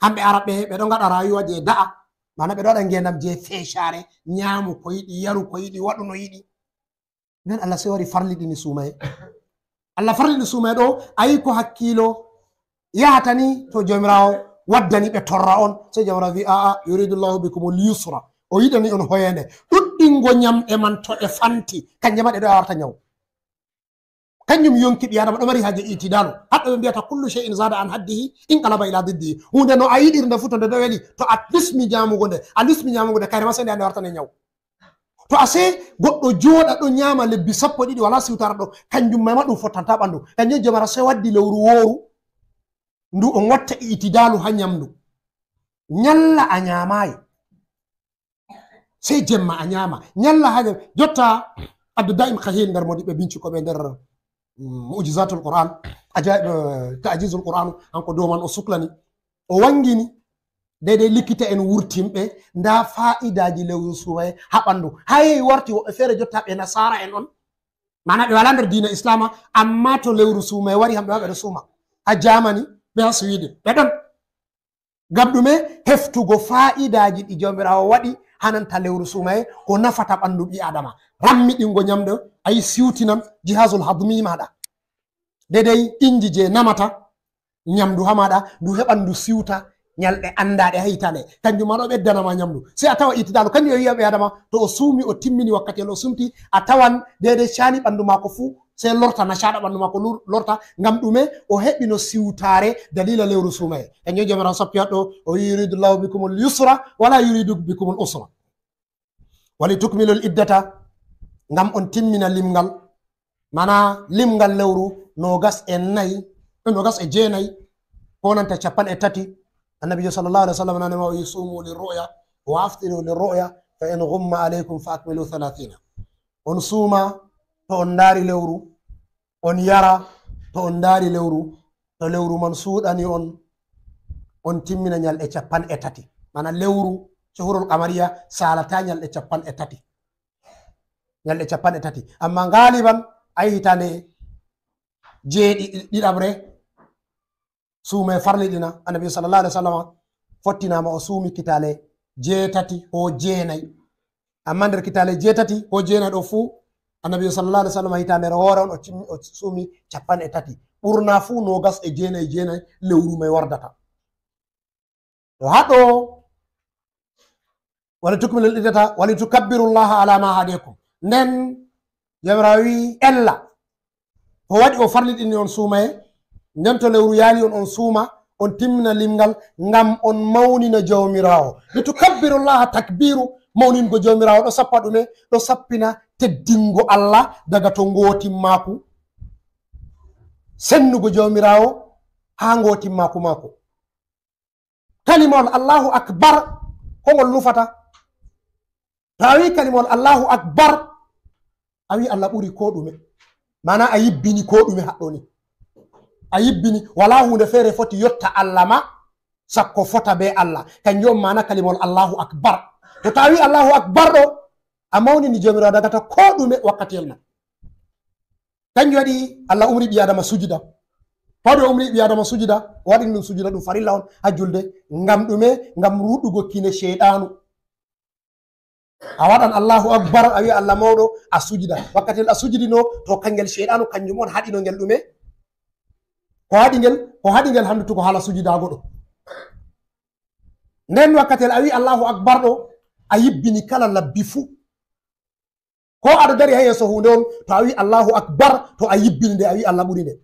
Hamɓe Arabɓe, ɓe ɗo ngaɗa rayuwa je da'a. Mana ɓe ɗo waɗa ngendam je feshare, nyamu ko yiɗi, yaru ko yiɗi, waɗu no yiɗi. Nden Allah sey wari farliɗini suumaye. Allah farliɗini suumaye ɗo, ayi ko hakkilo yahata ni, to Jawmiraawo waddani ɓe torra on. Sey Jawmiraawo wi, "A'a, yuridu Allahu bikumul yusra." O yiɗani on hoyende. Ɗuɗɗingo nyamɗe man to ɗe fanti, kanje ma ɗe ɗo warta nyawu. Kanjum yonki ɓi Adama ɗo mari haje itidalu. Haɗɗo ɓe mbiyata, "Kullu shay'in zada an haddihi inqalaba ila diddihi." Hunde no a yiɗiri nde fu, to nde ɗo weli, to a lismi nyamugo nde, a lismi nyamugo nde, kayre ma sey nde wartane nyawu. To a sey goɗɗo jooɗa ɗo nyama lebbi sappo e ɗiɗi wala siwtara ɗo, kanjum mai ma ɗum fottanta ɓandu. Kanjum Jawmiraawo sey waddi lewru wooru, ndu on watta itidalu ha nyamdu. Nyalla a nyamayi. Sey jemma a nyama. Nyalla ha nyam-, jotta Abdou Daim Khahin nder modiɓɓe bincikoɓe nder, mm, Mu'jizatul Qur'an, ajaib, eh, Ta'jizul Qur'an, hanko dow man o suklani. O wangini daidai likita en wurtinɓe, nda fa'idaji lewru suumaye ha ɓandu. Ha yehi warti woɓɓe feere jotta ɓe nasara en on. Mana ɓe wala nder diina Islama, amma to lewru suumaye wari, hamɓe ma ɓe ɗo suuma. Ha Germany, ɓe ha Sweden, ɓe ɗon. Ngam ɗume? Heftugo fa'idaji ɗi Jawmiraawo waɗi hananta lewru suumaye, ko nafata ɓandu ɓi Adama. Rammiɗingo nyamɗo, ayi siwtinan jihazul hadmi maɗa. Dedei inji je namata nyamdu ha maɗa, ndu heɓan ndu siwta nyalɗe andaɗe ha hitande. Kanjum ma ɗo ɓeddanama nyamdu. Sey a tawa itidalu, kanjum e wi'a ɓi Adama, to o suumi, o timmini wakkati o sumti, a tawan dedei cani ɓandu mako fu, sey lorta, nashaɗa ɓandu mako lur-, lorta. Ngam ɗume? O heɓino siwtare dalila lewru suumaye. Kanjum Jawmiraawo sappi haɗɗo, o wi, "Yuridu Allahu bikumul yusra, wala yuridu bikumul usra." "Wali tukmilul iddata", ngam on timmina limgal. Mana limgal lewru nogas e nayi, nogas e jeenayi, ko nanta cappanɗe tati. Annabijo sallallahu alaihi wasallam nane ma o wi, "Sumu lirru'ya, wa aftiru lirru'ya, fa in ghumma alaykum fa akmilu thalathina." On suuma to on ndaari lewru, on yara To on ndaari lewru, to lewru man suuɗani on, on timmina ñalɗe capanɗe tati. Mana lewru, shuhurul qamariya, saalata ñalɗe capanɗe tati. Ñalɗe capanɗe tati. Amma ngaaliban, ay hitaande jeeɗi-, ɗiɗaɓre, suume farliɗina. Annabi sallallahu alaihi wasallam fottinaama o suumi kitaale jeetati ko jeenay. Amma nder kitaale jeetati ko jeenay ɗo fuu, Annabi sallallahu alaihi wasallam hitaande hoore on o cimmi, o suumi capanɗe tati. Ɓurna fuu noogas e jeenay, jeenay lewru may wardata. To haɗo, wali tukmilul iddata, wali tukabbirullaha ala ma hadakum. Nden, Jawmiraawo wi'i, ella, ko waɗi o farliɗini on suumaye, nden to lewru yaali on, on suuma, on timmina limgal, ngam on mawnina Jawmiraawo. Li tukabbirullaha takbiru, mawningo Jawmiraawo ɗo sappa ɗume? Ɗo sappina teddingo Allah daga to ngootimmaaku, sennugo Jawmiraawo haa ngootimmaaku maako. Kalimawol Allahu Akbar, ko ngol nufata? To a wi'i kalimawol Allahu Akbar, a wi'i Allah ɓuri ko ɗume. Mana a yibbini ko ɗume haɗɗo ni. A yibbini, wala huunde feere foti yotta Allah ma, sakko fota be Allah. Kanjum on mana kalimawol Allahu Akbar. To, to a wi'i Allahu Akbar ɗo, a mawnini Jawmiraawo daga to ko ɗume wakkatiyel man. Kanjum waɗi Allah umri ɓii Adama sujuda. Fawde o umri ɓii Adama sujuda, o waɗini ɗum sujuda, ɗum farilla on haa julde. Ngam ɗume? Ngam ruɗugo kine Seyɗaanu. A waɗan Allahu Akbar, a wi'a Allah mawɗo, a sujuda. Wakkati a sujudino, to kangel Seyɗaanu, kanjum on haɗino ngel ɗume? Ko haɗi ngel, ko haɗi ngel handutugo haala sujudaago ɗo. Nden wakkati a wi'i Allahu Akbar ɗo, a yibbini kala labbi fuu. Ko aɗo dari haa yeeso huunde on, to a wi'i Allahu Akbar, to a yibbini nde, a wi'i Allah ɓuri nde.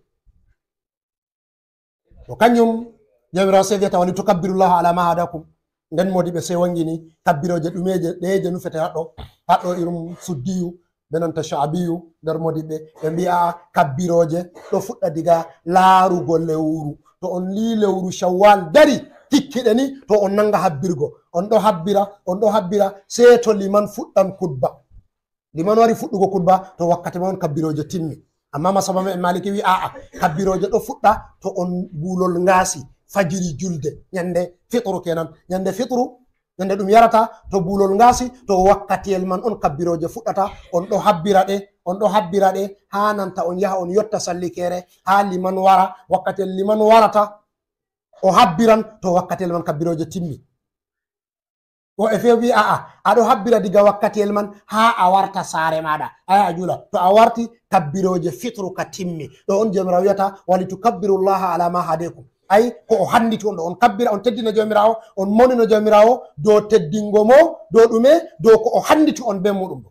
To kanjum, Jawmiraawo sey wi'ata, "Wali tukabbirullaha ala ma hadakum." Nden moodiɓɓe sey wangini kabbirooje ɗumeeje, ɗeyeeje nufete haɗɗo, haɗɗo irum suddiyu, be nanta sha'abiyu nder moodiɓɓe, ɓe mbi'a kabbirooje ɗo fuɗɗa diga laarugo lewru. To on lii lewru Shawwal dari, tikkiɗe ni, to on nanga habbirgo. On ɗo habbira, on ɗo habbira, sey to liman fuɗɗan kutba. Liman wari fuɗɗugo kutba, to wakkati man on kabbirooje timmi. Amma masaba men Maliki wi a'a, kabbirooje ɗo fuɗɗa to on buulol ngaasi, fajiri julde, ñande fitru kenan. Ñande fitru, ñande ɗum yarata, to buulol ngaasi, to wakkatiyel man on kabbirooje fuɗɗata, on ɗo habbira ɗe, on ɗo habbira ɗe, haa nanta on yaha on yotta sallikeere, haa liman wara, wakkatiyel liman warata, o habbiran, to wakkatiyel man kabbirooje timmi. Woɓɓe few mbi, a'a, aɗo habbira diga wakkatiyel man haa a warta saare maaɗa. Aya a juula. To a warti, kabbirooje fitru ka timmi. Ɗo on Jawmiraawo wi'ata, "Wali tukabbirullaha ala ma hadekum." Ay, ko o handiti on ɗo. On kabbira, on teddina Jawmiraawo, on monino Jawmiraawo dow teddingo mo, dow ɗume? Dow ko o handiti on be muɗum ɗo.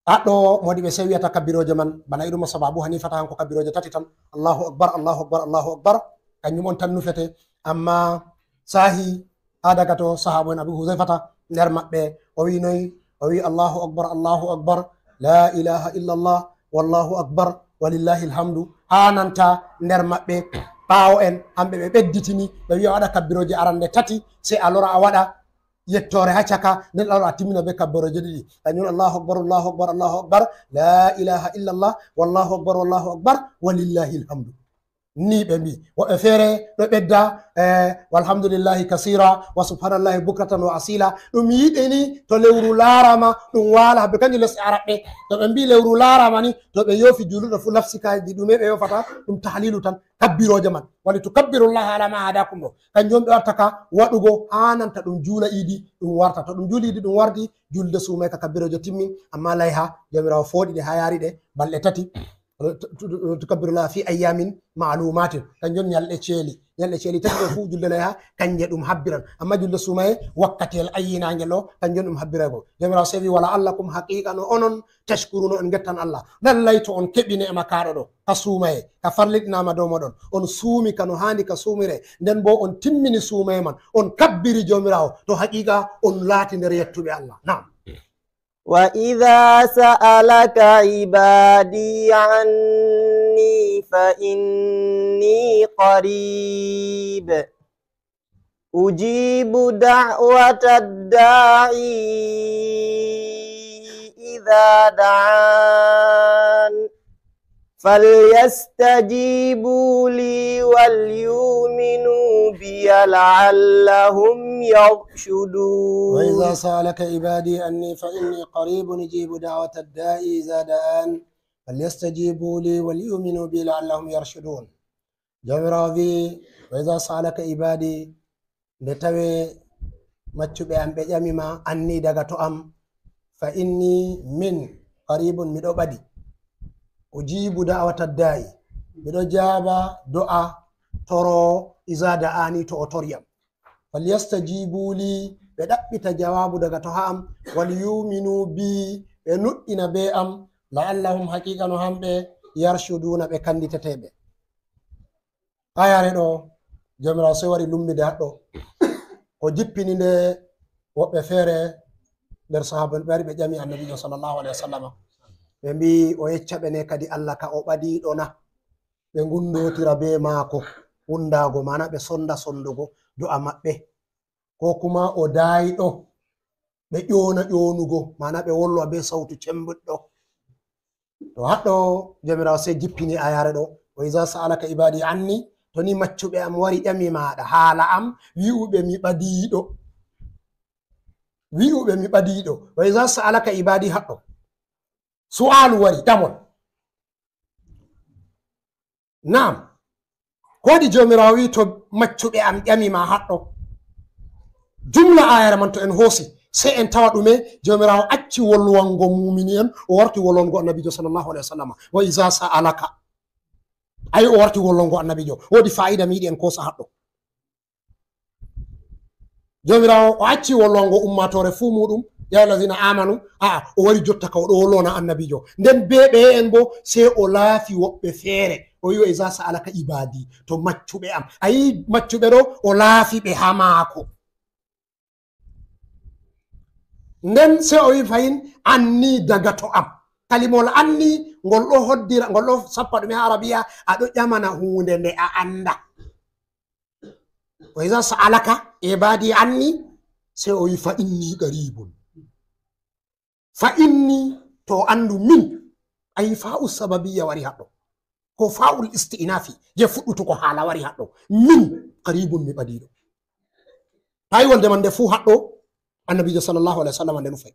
Aɗo moodiɓɓe sey wi'ata kabbirooje man, bana irum masaba Abu Hanifata, hanko kabbirooje tati tan. Allahu Akbar, Allahu Akbar, Allahu Akbar. Kanjum on tan nufete. Amma sahi haa daga to sahaabo en Abu Huzaifata, nder maɓɓe o wi noy? O wi, "Allahu Akbar, Allahu Akbar, la ilaha illallah, wallahu akbar, walillahi alhamdu." Haa nanta nder maɓɓe ɓaawo en, hamɓe ɓe ɓedditini, ɓe wi'a waɗa kabbirooje arande tati, sey a lora a waɗa yettoore haa caka, nden a lora a timmina be kabbirooje ɗiɗi. Kanjum, "Allahu akbar, Allahu akbar, Allahu akbar, la ilaha illallah, wallahu akbar, wallahu akbar, walillahi alhamdu." Ni ɓe mbi. Woɓɓe feere ɗo ɓedda, eh, "Walhamdulillahi kasira, wa subhanallahi bukratan wa asila." Ɗum yiɗi ni to lewru laarama, ɗum waala, habe kanjum lesɗe Arabɓe. To ɓe mbi lewru laarama ni, to ɓe yoofi juuluɗo fu lafsikaji ɗume ɓe yoofata, ɗum tahlilu tan, kabbirooje man. "Wali tukabbirullaha ala ma hadakum" ɗo. Kanjum ɓe watta ka waɗugo haa nanta ɗum juula iidi, ɗum warta. To ɗum juuli iidi, ɗum warti, julde suumayka kabbirooje timmi, amma layha, Jawmiraawo fooɗi ɗe haa yaari ɗe balɗe tati. Tu-, tu-, tukabbirullaha fi ayyamin ma'lumatin. Kanjum ñalɗe ceeli. Ñalɗe ceeli tati ɗo fuu julde layha, kanje ɗum habbiran. Amma julde suumaye, wakkatiyel ayyinaangel ɗo, kanjum ɗum habbiraygo. Jawmiraawo sewi, "Wala allakum, haqiiqa no onon, tashkuruna, on ngettan Allah." Lallay to on keɓi ne'ma kaaɗo ɗo, ka suumaye, ka farliɗinaama dow mooɗon. On suumi ka no haandi ka suumire, nden boo on timmini suumaye man, on kabbiri Jawmiraawo, to haqiiqa on laati nder yettuɓe Allah. Naam. وإذا سألك عبادي عني فإني قريب أجيب دعوة الداع إذا دعان فليستجيبوا لي وليؤمنوا بي لعلهم يرشدون. وإذا سألك عبادي عني فإني قريب أجيب دعوة الداع إذا دعان فليستجيبوا لي وليؤمنوا بي لعلهم يرشدون. Jawmiraawo wi'i, "Wa iza sa'alaka ibadi," nde tawe maccuɓe am ɓe ƴami ma, "Anni," daga to am, "fa inni," min, "qaribun," miɗo ɓadi, "ujibu da'wata da'i," miɗo jaaba do'a toro, "iza da'ani," to o tori am. "Falyastajibu li," ɓe ɗaɓɓita jawaabu daga to ha am, "wal yu'minu bi," ɓe nuɗɗina be am, "la'allahum," haqiqa no hamɓe, "yarshuduna," ɓe kanditeteɓe. Ayare ɗo, Jawmiraawo sey wari lummide haɗɗo. O jippini nde woɓɓe feere nder sahaaba en ɓe wari ɓe ƴami Annabiijo sallallahu alaihi wasallam. Ɓe mbi'i o yecca ɓe ne kadi Allah ka o ɓadiiɗo na? Ɓe ngundotira be maako, wundaago, maana ɓe sonda sondugo do'a maɓɓe. Ko kuma o daayiɗo, ɓe ƴona ƴonugo, maana ɓe wolwa be sautu cembiɗɗo. To haɗɗo Jawmiraawo sey jippini ayare ɗo, "Wa iza sa'alaka ibadi anni," to ni maccuɓe am wari ƴami maaɗa haala am, wi'uɓe mi ɓadiiɗo. Wi'uɓe mi ɓadiiɗo. "Wa iza sa'alaka ibadi," haɗɗo. Su'alu wari, tamon. Naam. Ko waɗi Jawmiraawo wi'i to maccuɓe am ƴami ma haɗɗo? Jumla ayare man to en hoosi, sey en tawa ɗume Jawmiraawo acci wolwango mumini en, o warti wolwango Annabiijo sallallahu alaihi wasallam. "Wa iza sa'alaka." Ay, o warti wolwango Annabiijo. Woodi fa'ida mi yiɗi en koosa haɗɗo. Jawmiraawo o acci wolwango ummaatoore fuu muuɗum, "Ya ayyuhallazina amanu." A'a, o wari jotta ka o ɗo wolwana Annabiijo. Nden be ɓeye en bo, sey o laafi woɓɓe feere. O wi'i, "Wa iza sa'alaka ibadi," to maccuɓe am. A yi maccuɓe ɗo, o laafi ɓe haa maako. Nden sey o wi'i fahin, "Anni," daga to am. Kalimol anni, ngol ɗo hoddira, ngol ɗo sappa ɗume haa Arabiya, a ɗo ƴamana huunde nde a annda. "Wa iza sa'alaka ibadi anni," sey o wi'i, "Fa inni qaribun." Fa inni, to anndu min, ay fa'u sababiyya wari haɗɗo. Ko fa'ul isti'nafi, je fuɗɗutugo haala wari haɗɗo. Min, qaribun, mi ɓadiiɗo. Tawi wolde man nde fuu haɗɗo, Annabiijo sallallahu alaihi wasallam nde nufay.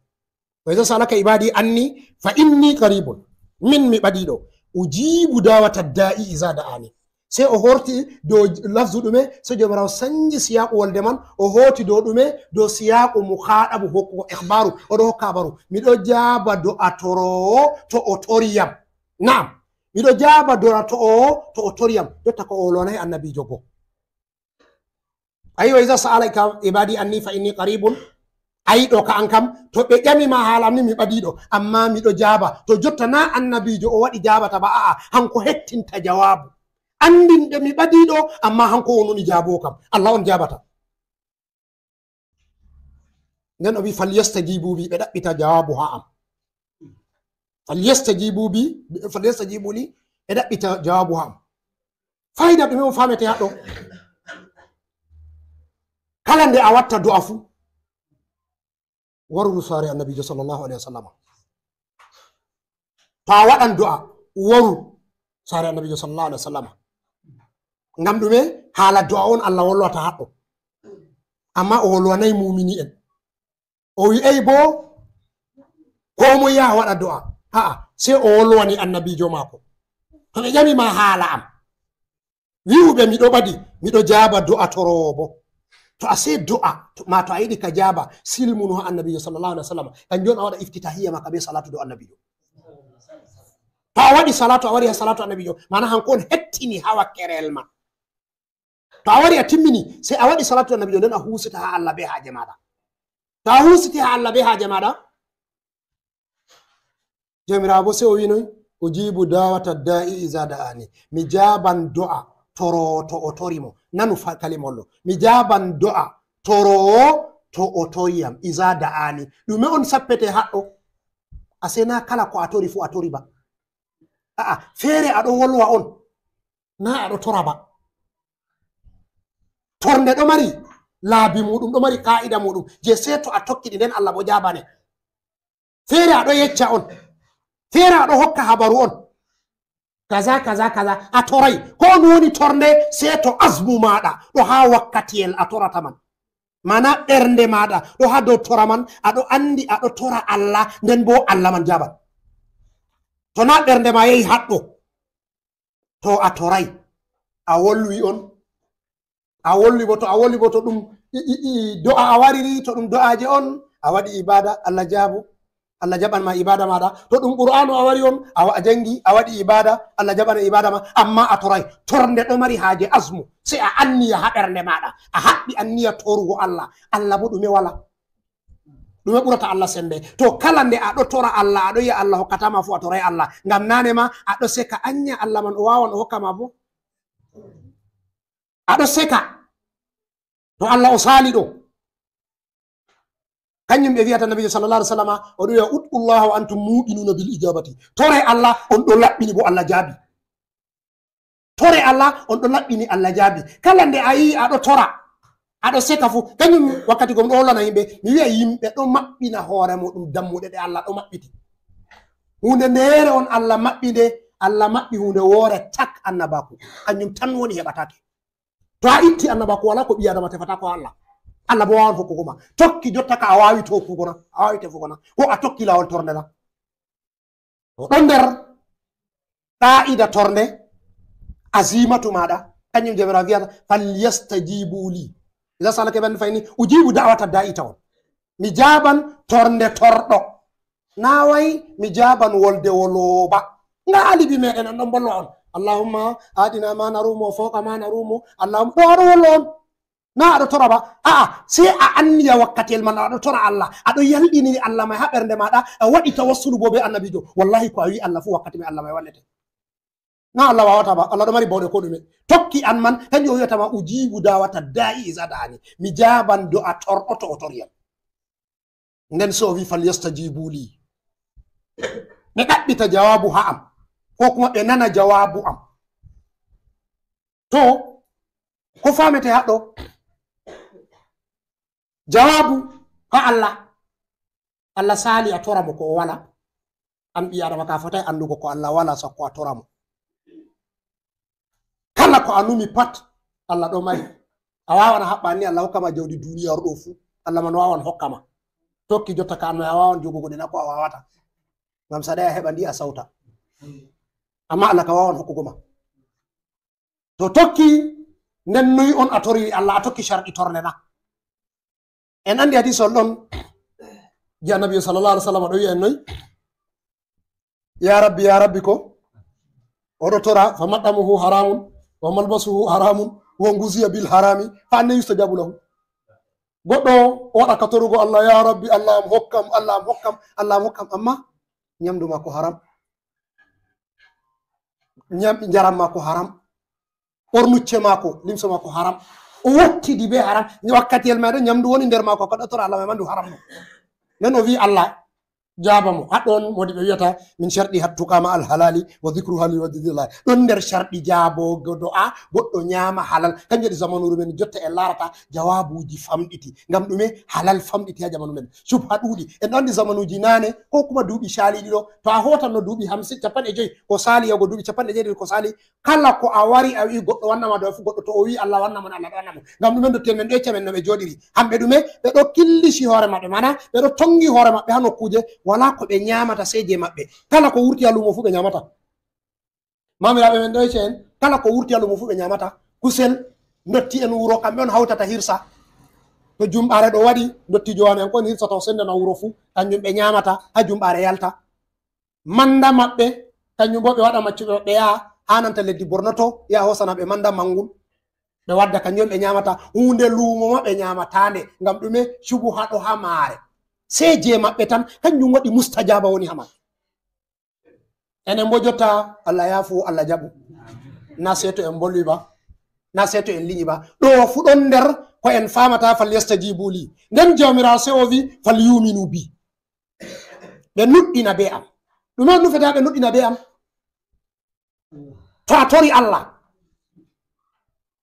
"Wa iza sa'alaka ibadi anni fa inni qaribun." Min mi ɓadiiɗo. "Ujibu da'wata da'i iza da'ani." Sey o horti dow lafzu ɗume? Sey Jawmiraawo sanji siyaqu wolde man, o hooti dow ɗume? Dow siyaqu mukhatabu hokkugo ikhbaru. O ɗo hokka habaru. Miɗo jaaba do'a toroowo to o tori yam. Na'am. Miɗo jaaba do'a toroowo to o tori yam. Jotta ko o wolwanay Annabiijo go. Ayi, "Wa iza sa'alaka ibadi anni fa inni qaribun." Ayi, ɗo ka an kam, to ɓe ƴami ma haala am ni mi ɓadiiɗo, amma miɗo jaaba. To jotta na Annabiijo o waɗi jaabata ba, a'a, hanko hettinta jawaabu. Andin ɓe mi ɓadiiɗo, amma hanko wonuni jaaboowo kam. Allah on jaabata. Nden o wi, "Falyastajibu bi," ɓe ɗaɓɓita jawaabu haa am. "Falyastajibu bi, falyastajibu li," ɓe ɗaɓɓita jawaabu haa am. Fayda ɗume on famete haa ɗo? Kala nde a watta do'a fu, waru saare Annabiijo sallallahu alaihi wasallam. To a waɗan do'a, waru saare Annabiijo sallallahu alaihi wasallam. Ngam ɗume? Haala do'a on Allah wolwata haɗɗo. Amma o wolwanay mumini en. O wi'ay bo, ko moy yaha waɗa do'a. A'a, sey o wolwani Annabiijo maako. To ɓe ƴami ma haala am, wi'u ɓe miɗo ɓadi, miɗo jaaba do'a toroowo bo. To a sey do'a, to, ma to a yiɗi ka jaaba, silmunu haa Annabiijo sallallahu alaihi wasallam. Kanjum on a waɗa iftitahiyya ma ka be salatu dow Annabiijo. To a waɗi salatu, a wari haa salatu Annabiijo, maana hanko on hettini haa wakkerel ma. To a wari a timmini, sey a waɗi salatu Annabiijo, nden a huusita haa Allah be haaje maaɗa. To a huusiti haa Allah be haaje maaɗa, Jawmiraawo bo sey o wi'noy, "Ujibu da'wata da'i iza da'ani." Mi jaaban do'a toroowo to o tori mo. Nanu fa-, kalimol ɗo. Mi jaaban do'a toroowo to o tori yam. Iza da'ani. Ɗume on sappete haɗɗo? A sey na kala ko a tori fu a tori ba. A'a, feere a ɗo wolwa on. Na a ɗo tora ba. Tornde ɗo mari laabi muuɗum, ɗo mari ka'ida muuɗum. Je sey to a tokki ɗi nden Allah bo jaabane. Feere a ɗo yecca on. Feere a ɗo hokka habaru on. Kaza, kaza, kaza. A toray. Ko on woni tornde, sey to azmu maaɗa. Ɗo haa wakkatiyel a torata man. Mana ɓernde maaɗa. Ɗo haa dow tora man. Aɗo anndi, aɗo tora Allah. Nden bo Allah man jaban. To na ɓernde ma yehi haɗɗo. To a toray. A wolwi on. A wolwi bo to, a wolwi bo to ɗum i, i, i, do'a a wariri, to ɗum do'aje on, a waɗi ibada, Allah jaabu. Allah jaɓan ma ibada maɗa. To ɗum Qur'anu a wari on, a wa-, a jangi, a waɗi ibada, Allah jaɓan ibada ma, amma a toray. Tornde ɗo mari haaje azmu. Sey a anniya ha ɓernde maɗa. A haɓɓi anniya torugo Allah. Allah bo ɗume wala. Ɗume ɓurata Allah sembe? To kala nde aɗo tora Allah, aɗo yi'a Allah hokkata ma fu, a toray Allah. Ngam nane ma, aɗo seka anya Allah man o wawan o hokka ma bo. Aɗo seka. To Allah o sali ɗo. Kanjum ɓe wi'ata Nabijo sallallahu alaihi wasallama, o ɗo wi'a, "Ud'u Allah wa antum muqinuna bil ijabati." Tore Allah, on ɗo laɓɓini bo Allah jaabi. Tore Allah, on ɗo laɓɓini Allah jaabi. Kala nde a yi aɗo tora, aɗo seka fu, kanjum wakkati gom ɗo hollana yimɓe, mi wi'a yimɓe ɗo maɓɓina hoore muɗum dammuɗe ɗe Allah ɗo maɓɓiti. Hunde ndeere on Allah maɓɓi nde, Allah maɓɓi hunde woore tak annabaku. Kanjum tan woni heɓatake. To a itti annabaaku, wala ko ɓii Adama tefata ko Allah. Allah bo wawan hokkugo ma. Tokki jotta ka a wawi tokkugo na, a wawi tefugo na. Ko a tokki lawol tornde na. O ɗon nder qa'ida tornde, azimatu maɗa. Kanjum Jawmiraawo wi'ata, "Falyastajibu li. Iza salaka ibadi fa inni ujibu da'wata da'i" tawon. Mi jaaban tornde torɗo. Na wayi mi jaaban wolde wolooba. Nga alibi meɗen an ɗon bollo on. "Allahumma atina ma narumu wa fawqa ma narumu." Allahumma ɗo aɗo wollo on. Na aɗo tora ba. A'a, sey a anniya wakkatiyel man aɗo tora Allah. Aɗo yalɗiniri Allah may ha ɓernde maɗa. A waɗi tawassulu bo be annabijo. Wallahi ko a wi Allah fu wakkati may Allah may wallete. Na Allah wawata ba. Allah ɗo mari bawɗe ko ɗume. Tokki an man, kanjum o wi'ata ma, "Ujibu da'wata da'i iza da'ani." Mi jaaban do'a torɗo to o tori yam. Nden so o wi, "Falyastajibu li." Ɓe ɗaɓɓita jawaabu ha am. Ko kuma ɓe nana jawaabu am. To, ko famete haɗɗo? Jawaabu ha Allah. Allah sali a tora mo ko o wala. An ɓii Adama ka fotai andugo ko Allah wala sakko a tora mo. Kala ko a numi pat, Allah ɗo mari. A wawan a haɓɓa ni Allah hokka ma jawdi duniyaaru ɗo fu. Allah man wawan hokka ma. Tokki jotta ka an a wawan jogugo ɗe na ko a wawata. Ngam saɗai a heɓa ndi a sauta. Amma Allah ka wawan hokkugo ma. To tokki, nden noy on a tori Allah, a tokki sharɗi tornde na? En andi hadisol ɗon, je Annabi sallallahu alaihi wasallam ɗo wi'a en noy, "Ya Rabbi, ya Rabbi" ko oɗo tora, "fa mat'amuhu haramun, wa malbasuhu haramun, wa nguziya bil harami, fa anna yustajabu lahu?" Goɗɗo o waɗa ka torugo Allah, "Ya Rabbi, Allah am hokkam, Allah am hokkam, Allah am hokkam," amma nyamdu mako haram. Nyam-, njaram mako haram. Ɓornucce mako, limso mako haram. O wottidi be haram. Wakkatiyel may ɗo nyamdu woni nder mako, ko ɗo tora Allah may mandu haram no. Nden o wi Allah, jaaba mo. Haɗɗo on modi ɓe wiyata min sharɗi hattuka ma al halali wa dhikru halali wa dhikrillah. Ɗon nder sharɗi jaabogo do'a, goɗɗo nyama halal. Kanjum waɗi zamanuuru men jotta en larata jawaabuji famɗiti. Ngam ɗume? Halal famɗiti ha zamanu men. Subha ɗuuɗi. En ɗo andi zamanuji nane, ko kuma duuɓi saliɗi ɗo. To a hotan no duuɓi hamsin, capanɗe joyi ko sali, yago duuɓi capanɗe jeeɗiɗi ko sali, kala ko a wari a wi'i goɗɗo wanna ma do'a fu, goɗɗo to o wi'i Allah wanna mo, Allah ɗo wanna mo. Ngam ɗume? Ndotti'en men ɗo yecca men no ɓe jooɗiri. Hamɓe ɗume? Ɓe ɗo killisi hoore maɓɓe, mana ɓe ɗo tongi hoore maɓɓe ha nokkuje wala ko ɓe nyamata sey je maɓɓe. Kala ko wurti ha lumo fu ɓe nyamata. Mamiraaɓe men ɗo yecca en, kala ko wurti ha lumo fu ɓe nyamata. Kusel, ndotti'en wuro kamɓe on hautata hirsa. To jumɓare ɗo waɗi, ndottijo wano en ko on hirsata o sendana wuro fu, kanjum ɓe nyamata ha jumɓare yalta. Manda maɓɓe, kanjum bo ɓe waɗa maccuɓe maɓɓe yaha ha nanta leddi Borno to, yaha hosana ɓe manda mangul. Ɓe wadda kanjum ɓe nyamata. Hunde lumo ma ɓe nyamatande. Ngam ɗume? Shubuha ɗo ha maare. Sey je maɓɓe tan, kanjum waɗi mustajaba woni ha maɓɓe. Enen bo jotta, Allah yafu, Allah jaɓu. Na sey to en bolwi ba. Na sey to en liŋi ba. Ɗo fu ɗon nder ko en famata, "Falyastajibu li." Nden Jawmiraawo sey o wi, "Falyuminu bi." Ɓe nuɗɗina be am. Ɗume on nufata ɓe nuɗɗina be am? To a tori Allah,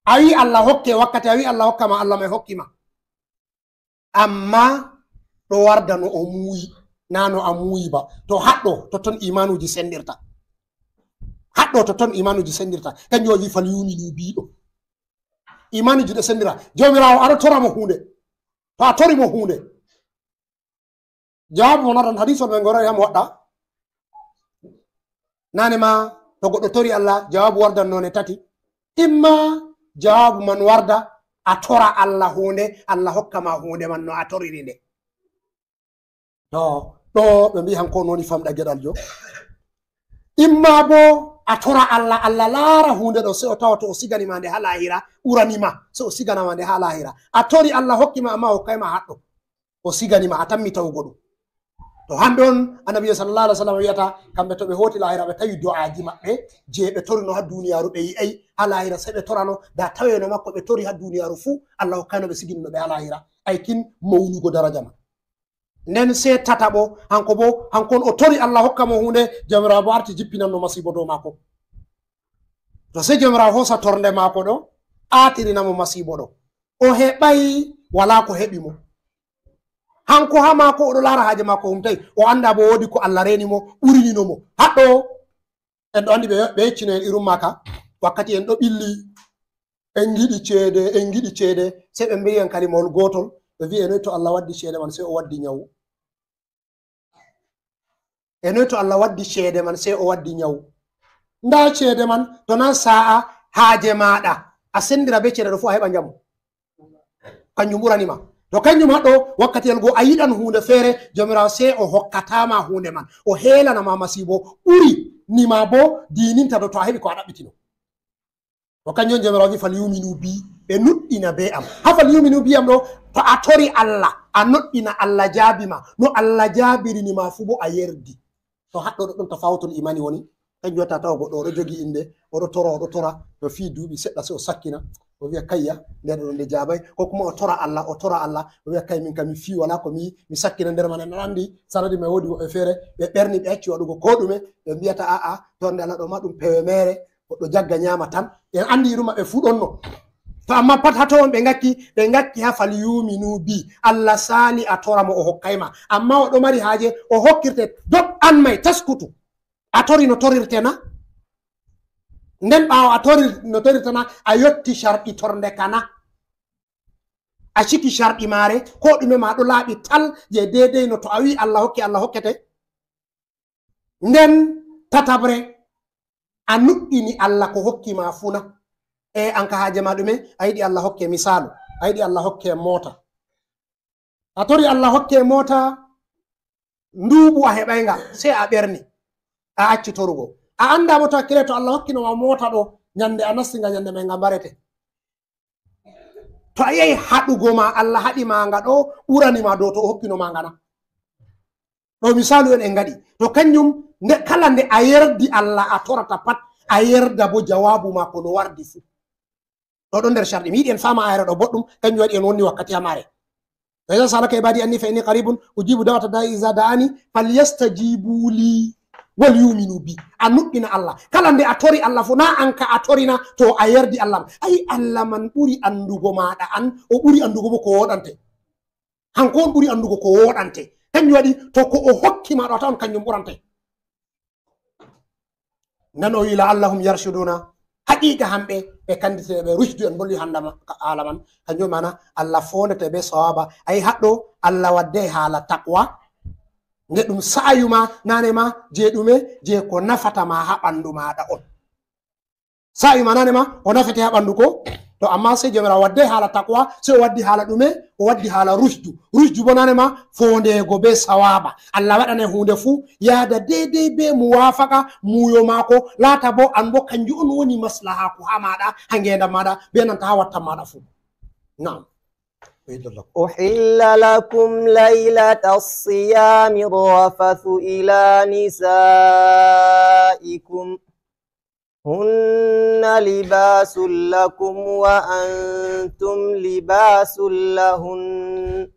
a wi Allah hokke wakkati, a wi Allah hokka ma, Allah may hokki ma. Amma ɗo warda no o muuyi, na no a muuyi ba. To haɗɗo, totton imanuji sendirta. Haɗɗo to ton imanuji sendirta. Kanjum o wi fal yuminu bi ɗo. Imanuji ɗo sendira. Jawmiraawo aɗo tora mo huunde. To a tori mo huunde. Jawaabu mo notan hadisol men goro yam waɗɗa. Nane ma to goɗɗo tori Allah, jawaabu wardan none tati. Imma jawaabu man warda a tora Allah huunde, Allah hokka ma huunde man no a toriri nde. To ɗo ɓe mbi hanko on woni famɗa geɗal jo. Imma bo a tora Allah, Allah laara huunde ɗo, se o tawa to o sigani ma nde ha lahira, urani ma, se o sigana ma nde ha lahira. A tori Allah hokki ma, amma o hokkay ma haɗɗo. O sigani ma, a tammi tawugo ɗum. To hamɓe on, Annabi sallallahu alaihi wasallam wiyata, kamɓe to ɓe hoti lahira, ɓe tawi do'aji maɓɓe, je ɓe torino ha duniyaaru, ɓe yi'ay ha lahira, se ɓe torano, da taweno makko ɓe tori ha duniyaaru fu, Allah hokkayno ɓe siginno ɓe ha lahira. Ay kin mawnugo daraja ma. Nden se tataɓo, hanko bo, hanko on o tori Allah hokka mo huunde, Jawmiraawo bo arti jippinanno masiibo dow maako. To se Jawmiraawo hoosa tornde maako ɗo, aatirina mo masiibo ɗo. O heɓay, walaa ko heɓi mo. Hanko haa maako o ɗo laara haaje maako humtay, o anndaa bo woodi ko Allah reeni mo, ɓurinino mo. Haɗɗo, en ɗo anndi ɓe, ɓe yeccino en irum maaka, wakkati en ɗo ɓilli, en ngiɗi ceede, en ngiɗi ceede, sey ɓe mbi'i en kalimawol gootol, ɓe mbi'i en noy to Allah waddi ceede man, sey o waddi nyawu. E noy to Allah waddi ceede man, sey o waddi nyawu. Ndaa ceede man, to naa sa'a haaje maaɗa, a senndira bee ceede ɗo fuu, a heɓa njamu. Kanjum ɓurani ma. To kanjum haɗɗo, wakkatiyel go a yiɗan huunde feere, Jawmiraawo sey o hokkata ma huunde man. O heelana ma masiibo, ɓuri ni ma boo diininta ɗo to a heɓi ko a ɗaɓɓitino. To kanjum on Jawmiraawo wi, "Fal yuminu bi," ɓe nuɗɗina bee am. Haa "fal yuminu bi" am ɗo, to a tori Allah, a nuɗɗina Allah jaabi ma. No Allah jaabirini ma fuu boo a yerdi. To haɗɗo ɗo ɗon tafawutul imani woni. Kanjum watta tawa goɗɗo o ɗo jogi innde, o ɗo tora, o ɗo tora, to fii duuɓi seɗɗa sey o sakkina, o wi'a, "Kayya, nde ɗo nde jaabay." Ko kuma o tora Allah, o tora Allah, o wi'a, "Kay, min kam mi fii walaa ko mi, mi sakkina nder man." En anndi sanadi may woodi woɓɓe feere, ɓe ɓerni, ɓe acci waɗugo koo ɗume, ɓe mbi'ata, "A'a, to nde Allah ɗo ma ɗum pewe meere, goɗɗo jagga nyaama tan." En anndi irum maɓɓe fuu ɗon no. To amma pat haa to on ɓe ngakki, ɓe ngakki haa "fal yuminu bi." Allah saali a tora mo o hokkay ma. Amma o ɗo mari haaje, o hokkirte, dog an may, taskutu. A tori no torirte na? Nden ɓaawo a tori no torirte na, a yotti carɗi tornde ka na? A ciki carɗi maare, ko ɗume ma ɗo laaɓi tal je deydey no to a wi'i Allah hokki, Allah hokkete? Nden tataɓre, a nuɗɗini Allah ko hokki ma fuu na? E an ka haaje ma ɗume? A yiɗi Allah hokke misaalu, a yiɗi Allah hokke moota. A tori Allah hokke moota, nduuɓu a heɓay nga, sey a ɓerni, a acci torugo. A anndaa bo to hakkile to Allah hokkino ma moota ɗo, nyande a nasti nga, nyande may nga mbarete. To a yi'ay haɗugo ma Allah haɗi ma nga ɗo, ɓurani ma dow to o hokkino ma nga na? Ɗo misaalu en en ngaɗi. To kanjum, nde, kala nde a yerdi Allah a torata pat, a yerda bo jawaabu maako no wardi fuu. Ɗo ɗon nder carɗi. Mi yiɗi en faama ayre ɗo boɗɗum, kanjum waɗi en wonni wakkati haa maare. "Wa iza sa'alaka ibadi anni fa inni qaribun ujibu da'wata da'i iza da'ani falyastajibu li wal yuminu bi." A nuɗɗina Allah. Kala nde a tori Allah fuu, na an ka a torina, to a yerdi Allah. Ay, Allah man ɓuri anndugo maaɗa an, o ɓuri anndugo bo ko woɗante. Hanko on ɓuri anndugo ko woɗante. Kanjum waɗi to ko o hokki ma ɗo a tawan kanjum ɓurante. Nden o wi, "La'allahum yarshuduna." Haqiqa hamɓe ɓe kanditete ɓe rushdu, en bolwi handa ma-, ka haala man. Kanjum mana Allah fondete be sawaba. Ay haɗɗo Allah wadde haala taqwa. Nde ɗum sa'ayu ma, nane ma, je ɗume, je ko nafata ma ha ɓandu maɗa on. Sa'ayu ma nane ma, o nafete ha ɓandu ko. To amma sey Jawmiraawo wadde haala taqwa, sey o waddi haala ɗume, o waddi haala rushdu. Rushdu bo nane ma, fondeego be sawaba. Allah waɗane hunde fu, yaada deydey be muwafaka, muuyo maako, laata bo an bo kanjum on woni maslahaaku ha maɗa, ha ngeendam maɗa, be nanta ha wattan maɗa fu. Na'am. أحل لكم ليلة الصيام الرفث إلى نسائكم هن لباس لكم وأنتم لباس لهن.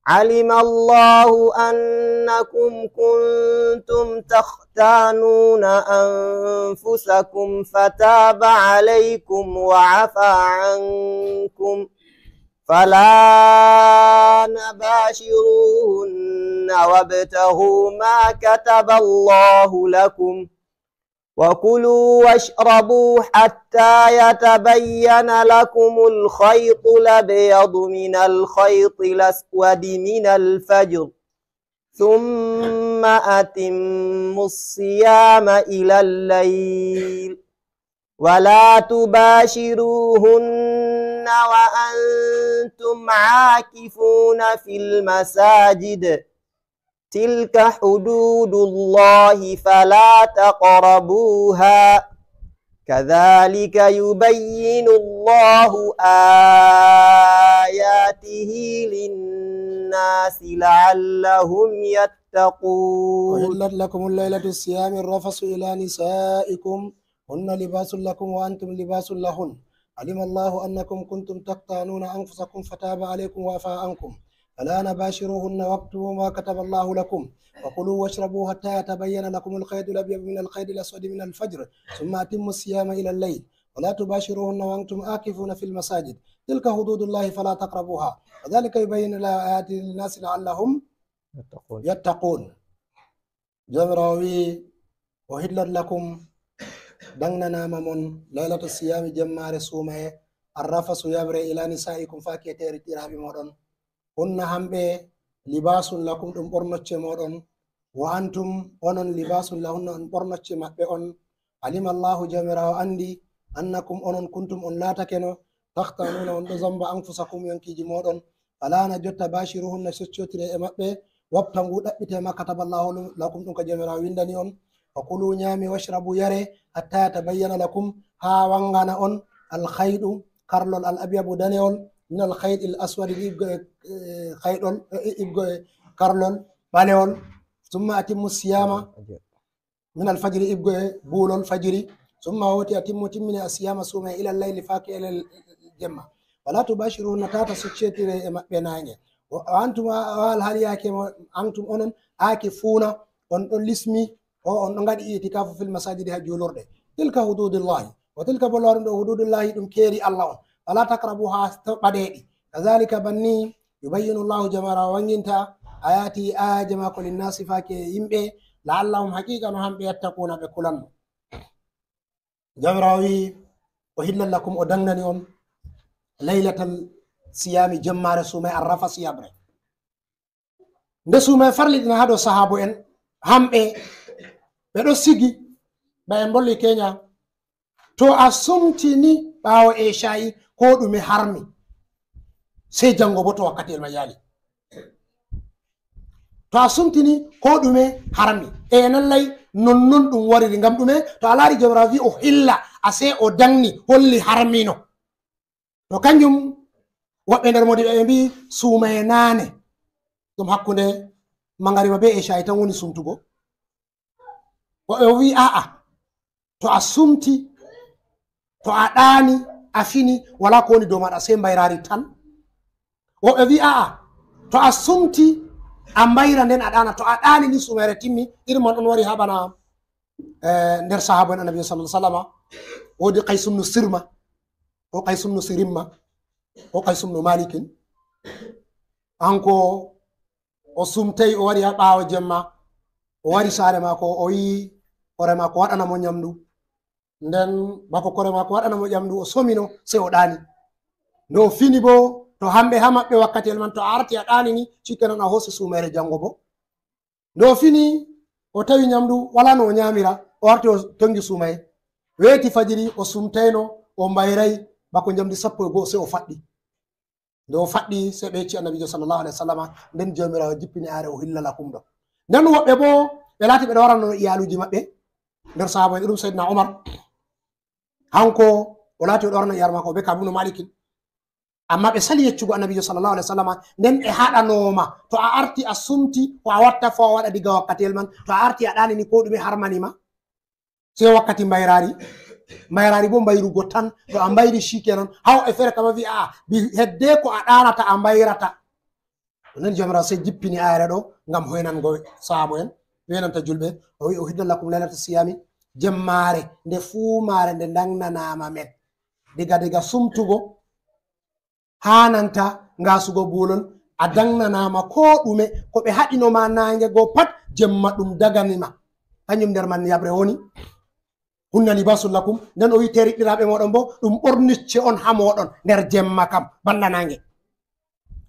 علم الله أنكم كنتم تختانون أنفسكم فتاب عليكم وعفا عنكم، فالآن باشروهن وابتغوا ما كتب الله لكم، وكلوا واشربوا حتى يتبين لكم الخيط الأبيض من الخيط الأسود من الفجر، ثم أتموا الصيام إلى الليل، ولا تباشروهن وأنتم عاكفون في المساجد، تلك حدود الله فلا تقربوها، كذلك يبين الله آياته للناس لعلهم يتقون. أحلت لكم ليلة الصيام الرفث إلى نسائكم، هن لباس لكم وأنتم لباس لهن، علم الله أنكم كنتم تختانون أنفسكم فتاب عليكم وعفا عنكم، فالآن باشروهن واكتبوا ما كتب الله لكم، وكلوا واشربوا حتى يتبين لكم الخيط الأبيض من الخيط الأسود من الفجر، ثم أتموا الصيام إلى الليل، ولا تباشروهن وأنتم عاكفون في المساجد، تلك حدود الله فلا تقربوها، كذلك يبين الله آياته للناس لعلهم يتقون. Joomiraawo wi'i, "O hillat lakum, daŋnanaama mon, laylata siyaami, jemmaare suumaye, arrafasu, yaɓre, ila nisaa'ikum, faa keeteeri tiraaɓe mooɗon. Hunna, hamɓe, libaasun lakum, ɗum ɓornocce mooɗon. Wa antum, onon, libaasun lahunna, on ɓornocce maɓɓe on. Alima Allahu, Joomiraawo anndi, annakum, onon, kuntum, on laatakeno, takhtanuuna, on ɗo zamba, anfusakum, yonkiiji mooɗon. Al'aana, jotta, baashiruhunna, soccotire e maɓɓe, wabtagu, ɗaɓɓite, ma kataba Allahu lakum, ɗum ko Joomiraawo winndani on. Wa kulu, nyaame, washrabu, yare, hatta yatabayyana lakum, haa wanngana on, al khaydu, karlol, al abyabu, danewol, min al khaydi al aswadi, ibgo e, e, khayɗol, e, ibgo e karlol ɓalewol. Summa atimmu siyama, min al fajri, ibgo e buulol fajiri. Summa, woti, atimmu, timmine, asiyama, suumaye, ilal layli, faaki elel jemma. Wala tubashiruhunna, tata soccetire e maɓɓe naange. Wa antum, a, a, alhaali yaake mo, antum, onon, aakifuna, on ɗon lismi, o, on ɗon ngaɗi itikafu fil masajidi, ha juulurɗe. Tilka hududullahi. Wa tilka, bo laaru ɗo, hududullahi, ɗum keeri Allah on. Fala taqrabuha, to ɓaɗeɗi. Kazalika, banni, yubayyinu Allahu, Joomiraawo wanginta, ayati, ayaje maako, linnasi, faake yimɓe, la'allahum, haqiqa no hamɓe, yattaquna, ɓe kulanno. Joomiraawo wi'i, o hillan lakum, o dangani on, laylatal siyami, jemmaare suumaye, arrafasi, yaɓre. Nde suumaye farliɗina haa dow sahaabo en, hamɓe, ɓe ɗo sigi, ba en mbolli Kenya, to a sumtini ɓaawo Esha'i, ko ɗume harmi, sey janngo bo to wakkati el ma yaali. To a sumtini, ko ɗume harmi. E lallay, non non ɗum wariri. Ngam ɗume? To a laari Joomiraawo wi'i o hilla, a sey o dangni, holli harmino. To kanjum, woɓɓe nder modiɓɓe ɓe mbi'i suumaye naane, ɗum hakkunde mangariba be Esha'i tan woni sumtugo. Woɓɓe o wi'i a'a, to a sumti, to a ɗaani, a fini, wala ko woni dow maɗa, sey mbayraari tan. Woɓɓe wi'i a'a, to a sumti, a mbayra nden a ɗaana, to a ɗaani ni suumaye timmi. Irin man ɗon wari haa bana, eh, nder sahaaba en Annabi sallallahu alaihi wasallam, woodi Qaysum no Sirma, ko Qaysum no Sirimma, ko Qaysum no Malikin. Hanko o sumtay, o wari haa ɓaawo jemma, o wari saare maako, o wi'i hoore maako waɗana mo nyamdu. Nden bako hoore maako waɗana mo nyamdu, o somino, sey o ɗaani. Nde o fini bo, to hamɓe haa maɓɓe wakkatiyel man, to a arti a ɗaani ni, shikenan a hoosi suumaye janngo bo. Nde o fini, o tawi nyamdu, wala no o nyamira, o arti o tongi suumaye. Weeti fajiri, o sumtayno, o mbayray, bako njamdi sappo e go'o, sey o faɗɗi. Nde o faɗɗi, sey ɓe yecci Annabiijo sallallahu alaihi wasallama, nden Joomiraawo jippini aare o hilla lakum ɗo. Nden woɓɓe bo, ɓe laati ɓe ɗo warano iyaaluuji maɓɓe, nder sahaaba en, ɗum Sayyidina Umar. Hanko, o laati o ɗo warano iyaalu maako be Ka'b ibn Malikin. Amma ɓe sali yeccugo Annabiijo sallallahu alaihi wasallama, nden ɓe haɗanooma, to a arti a sumti, ko a watta fuu a waɗa diga wakkatiyel man, to a arti a ɗaani ni ko ɗume harmani ma. Sey wakkati mbayraari, mbayraari bo mbayrugo tan, to a mbayri shikenan. Haa woɓɓe feere kam wi'a, a'a, bi hedde ko a ɗaanata a mbayrata. Nden Joomiraawo sey jippini aayere ɗo ngam hoynango sahaabo en, hoynanta julɓe. O wi'i, "Uhilla lakum laylata siyami", jemmaare nde fuu maare nde daŋnanaama men. Diga, diga sumtugo, haa nanta ngaasugo buulol, a daŋnanaama koo ɗume. Ko ɓe haɗino ma naaŋge go pat, jemma ɗum dagani ma. Kanjum nder man yaɓre woni. Hunna libasul lakum, nden o wi teriɗɗiraaɓe mooɗon bo, ɗum ɓornicce on haa mooɗon nder jemma kam, balla naange.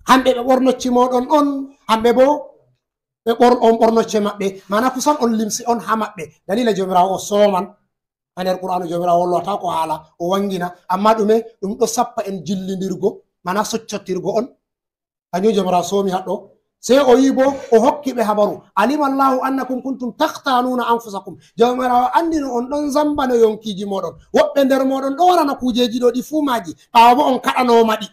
Hamɓe ɓe ɓornocci mooɗon on, hamɓe bo ɓe ɓor-, on ɓornocce maɓɓe. Maana kusan on limse on haa maɓɓe. Dalila Joomiraawo o sooman. Haa nder Qur'aanu Joomiraawo hollata ko haala, o wangina. Amma ɗume? Ɗum ɗo sappa en jillindirgo, maana soccottirgo on. Kanjum Joomiraawo soomi haɗɗo. Sey o yi bo, o hokki ɓe habaru. Alima Allahu annakum kuntum takhtanuna anfusakum. Joomiraawo anndi no on ɗon zambano yonkiiji mooɗon. Woɓɓe nder mooɗon ɗo warana kuujeeji ɗo ɗi fuu maaji. Ɓaawo bo on kaɗanooma ɗi.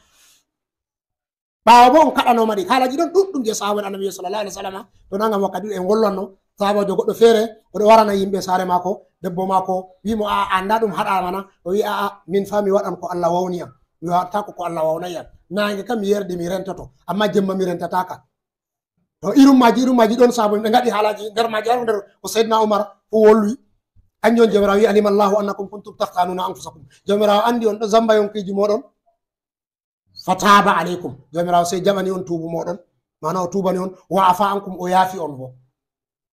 Ɓaawo bo on kaɗanooma ɗi. Haalaaji ɗon ɗuɗɗum je sahaaba en Annabi sallallahu alaihi wasallam. To nangam wakkati en ngollanno. Sahaabaajo goɗɗo feere, o ɗo warana yimɓe saare maako, debbo maako, wi mo, "A'a, annda ɗum haɗaama na?" O wi, "A'a, min fa mi waɗan ko Allah wawni am. Mi waɗataako ko Allah wawnayi am. Naange kam mi yerdi, mi rentoto, amma jemma mi rentataaka." To irum maaji, irum maaji ɗon sahaaba'en ɓe ngaɗi haalaaji nder maaji, har nder ko Seydina Umar fu wolwi. Kanjum on Joomiraawo wi, "Alima Allahu annakum kuntum takhtanuna anfusakum." Joomiraawo anndi on ɗo zamba yonkiiji mooɗon. Fataba aleykum. Joomiraawo sey jaɓani on tuubu mooɗon. Maana o tuubani on, wa afa ankum, o yaafi on bo.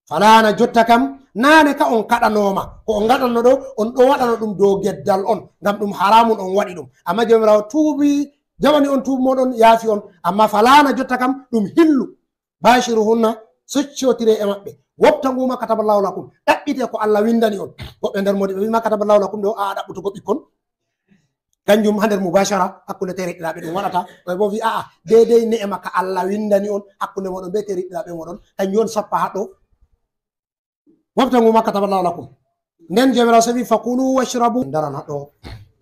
Falaana jotta kam, naane ka on kaɗanooma. Ko on ngaɗanno ɗo, on ɗo waɗano ɗum dow geddal on, ngam ɗum haramun on waɗi ɗum. Amma Joomiraawo tuubi, jaɓani on tuubu mooɗon, yaafi on. Amma falaana jotta kam, ɗum hillu. Bashiruhunna, soccotire e maɓɓe. Wabtagu ma kataballahu lakum. Ɗaɓɓite ko Allah windani on. Woɓɓe nder moodi ɓe wi ma kataballahu lakum ɗo, a ɗaɓɓutugo ɓikkon. Kanjum haa nder mubashara hakkunde teriɗɗiraaɓe ɗum waɗata. Ɓe bo wi, a'a, deydey ne'ema ka Allah windani on hakkunde mooɗon be teriɗɗiraaɓe mooɗon. Kanjum on sappa haɗɗo. Wabtagu ma kataballahu lakum. Nden Joomiraawo sabi, "Fakulu washrabu." Ndaran haɗɗo.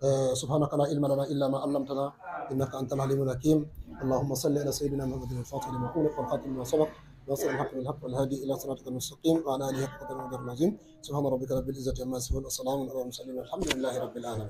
Eh, subhanaka la ilma lana illa ma allamtana, innaka antal alimul hakim. Allahumma salli ala sayyidina Muhammadin al-fatih lima ughliq wal khatim lima sabaq, nasir al-haq bil haq wal hadi ila siratika al-mustaqim wa ala alihi haqqa qadrihi wa miqdarihi al-azim. Subhana rabbika rabbil izzati amma yasifun wa salamun ala al-mursalin walhamdulillahi rabbil alamin.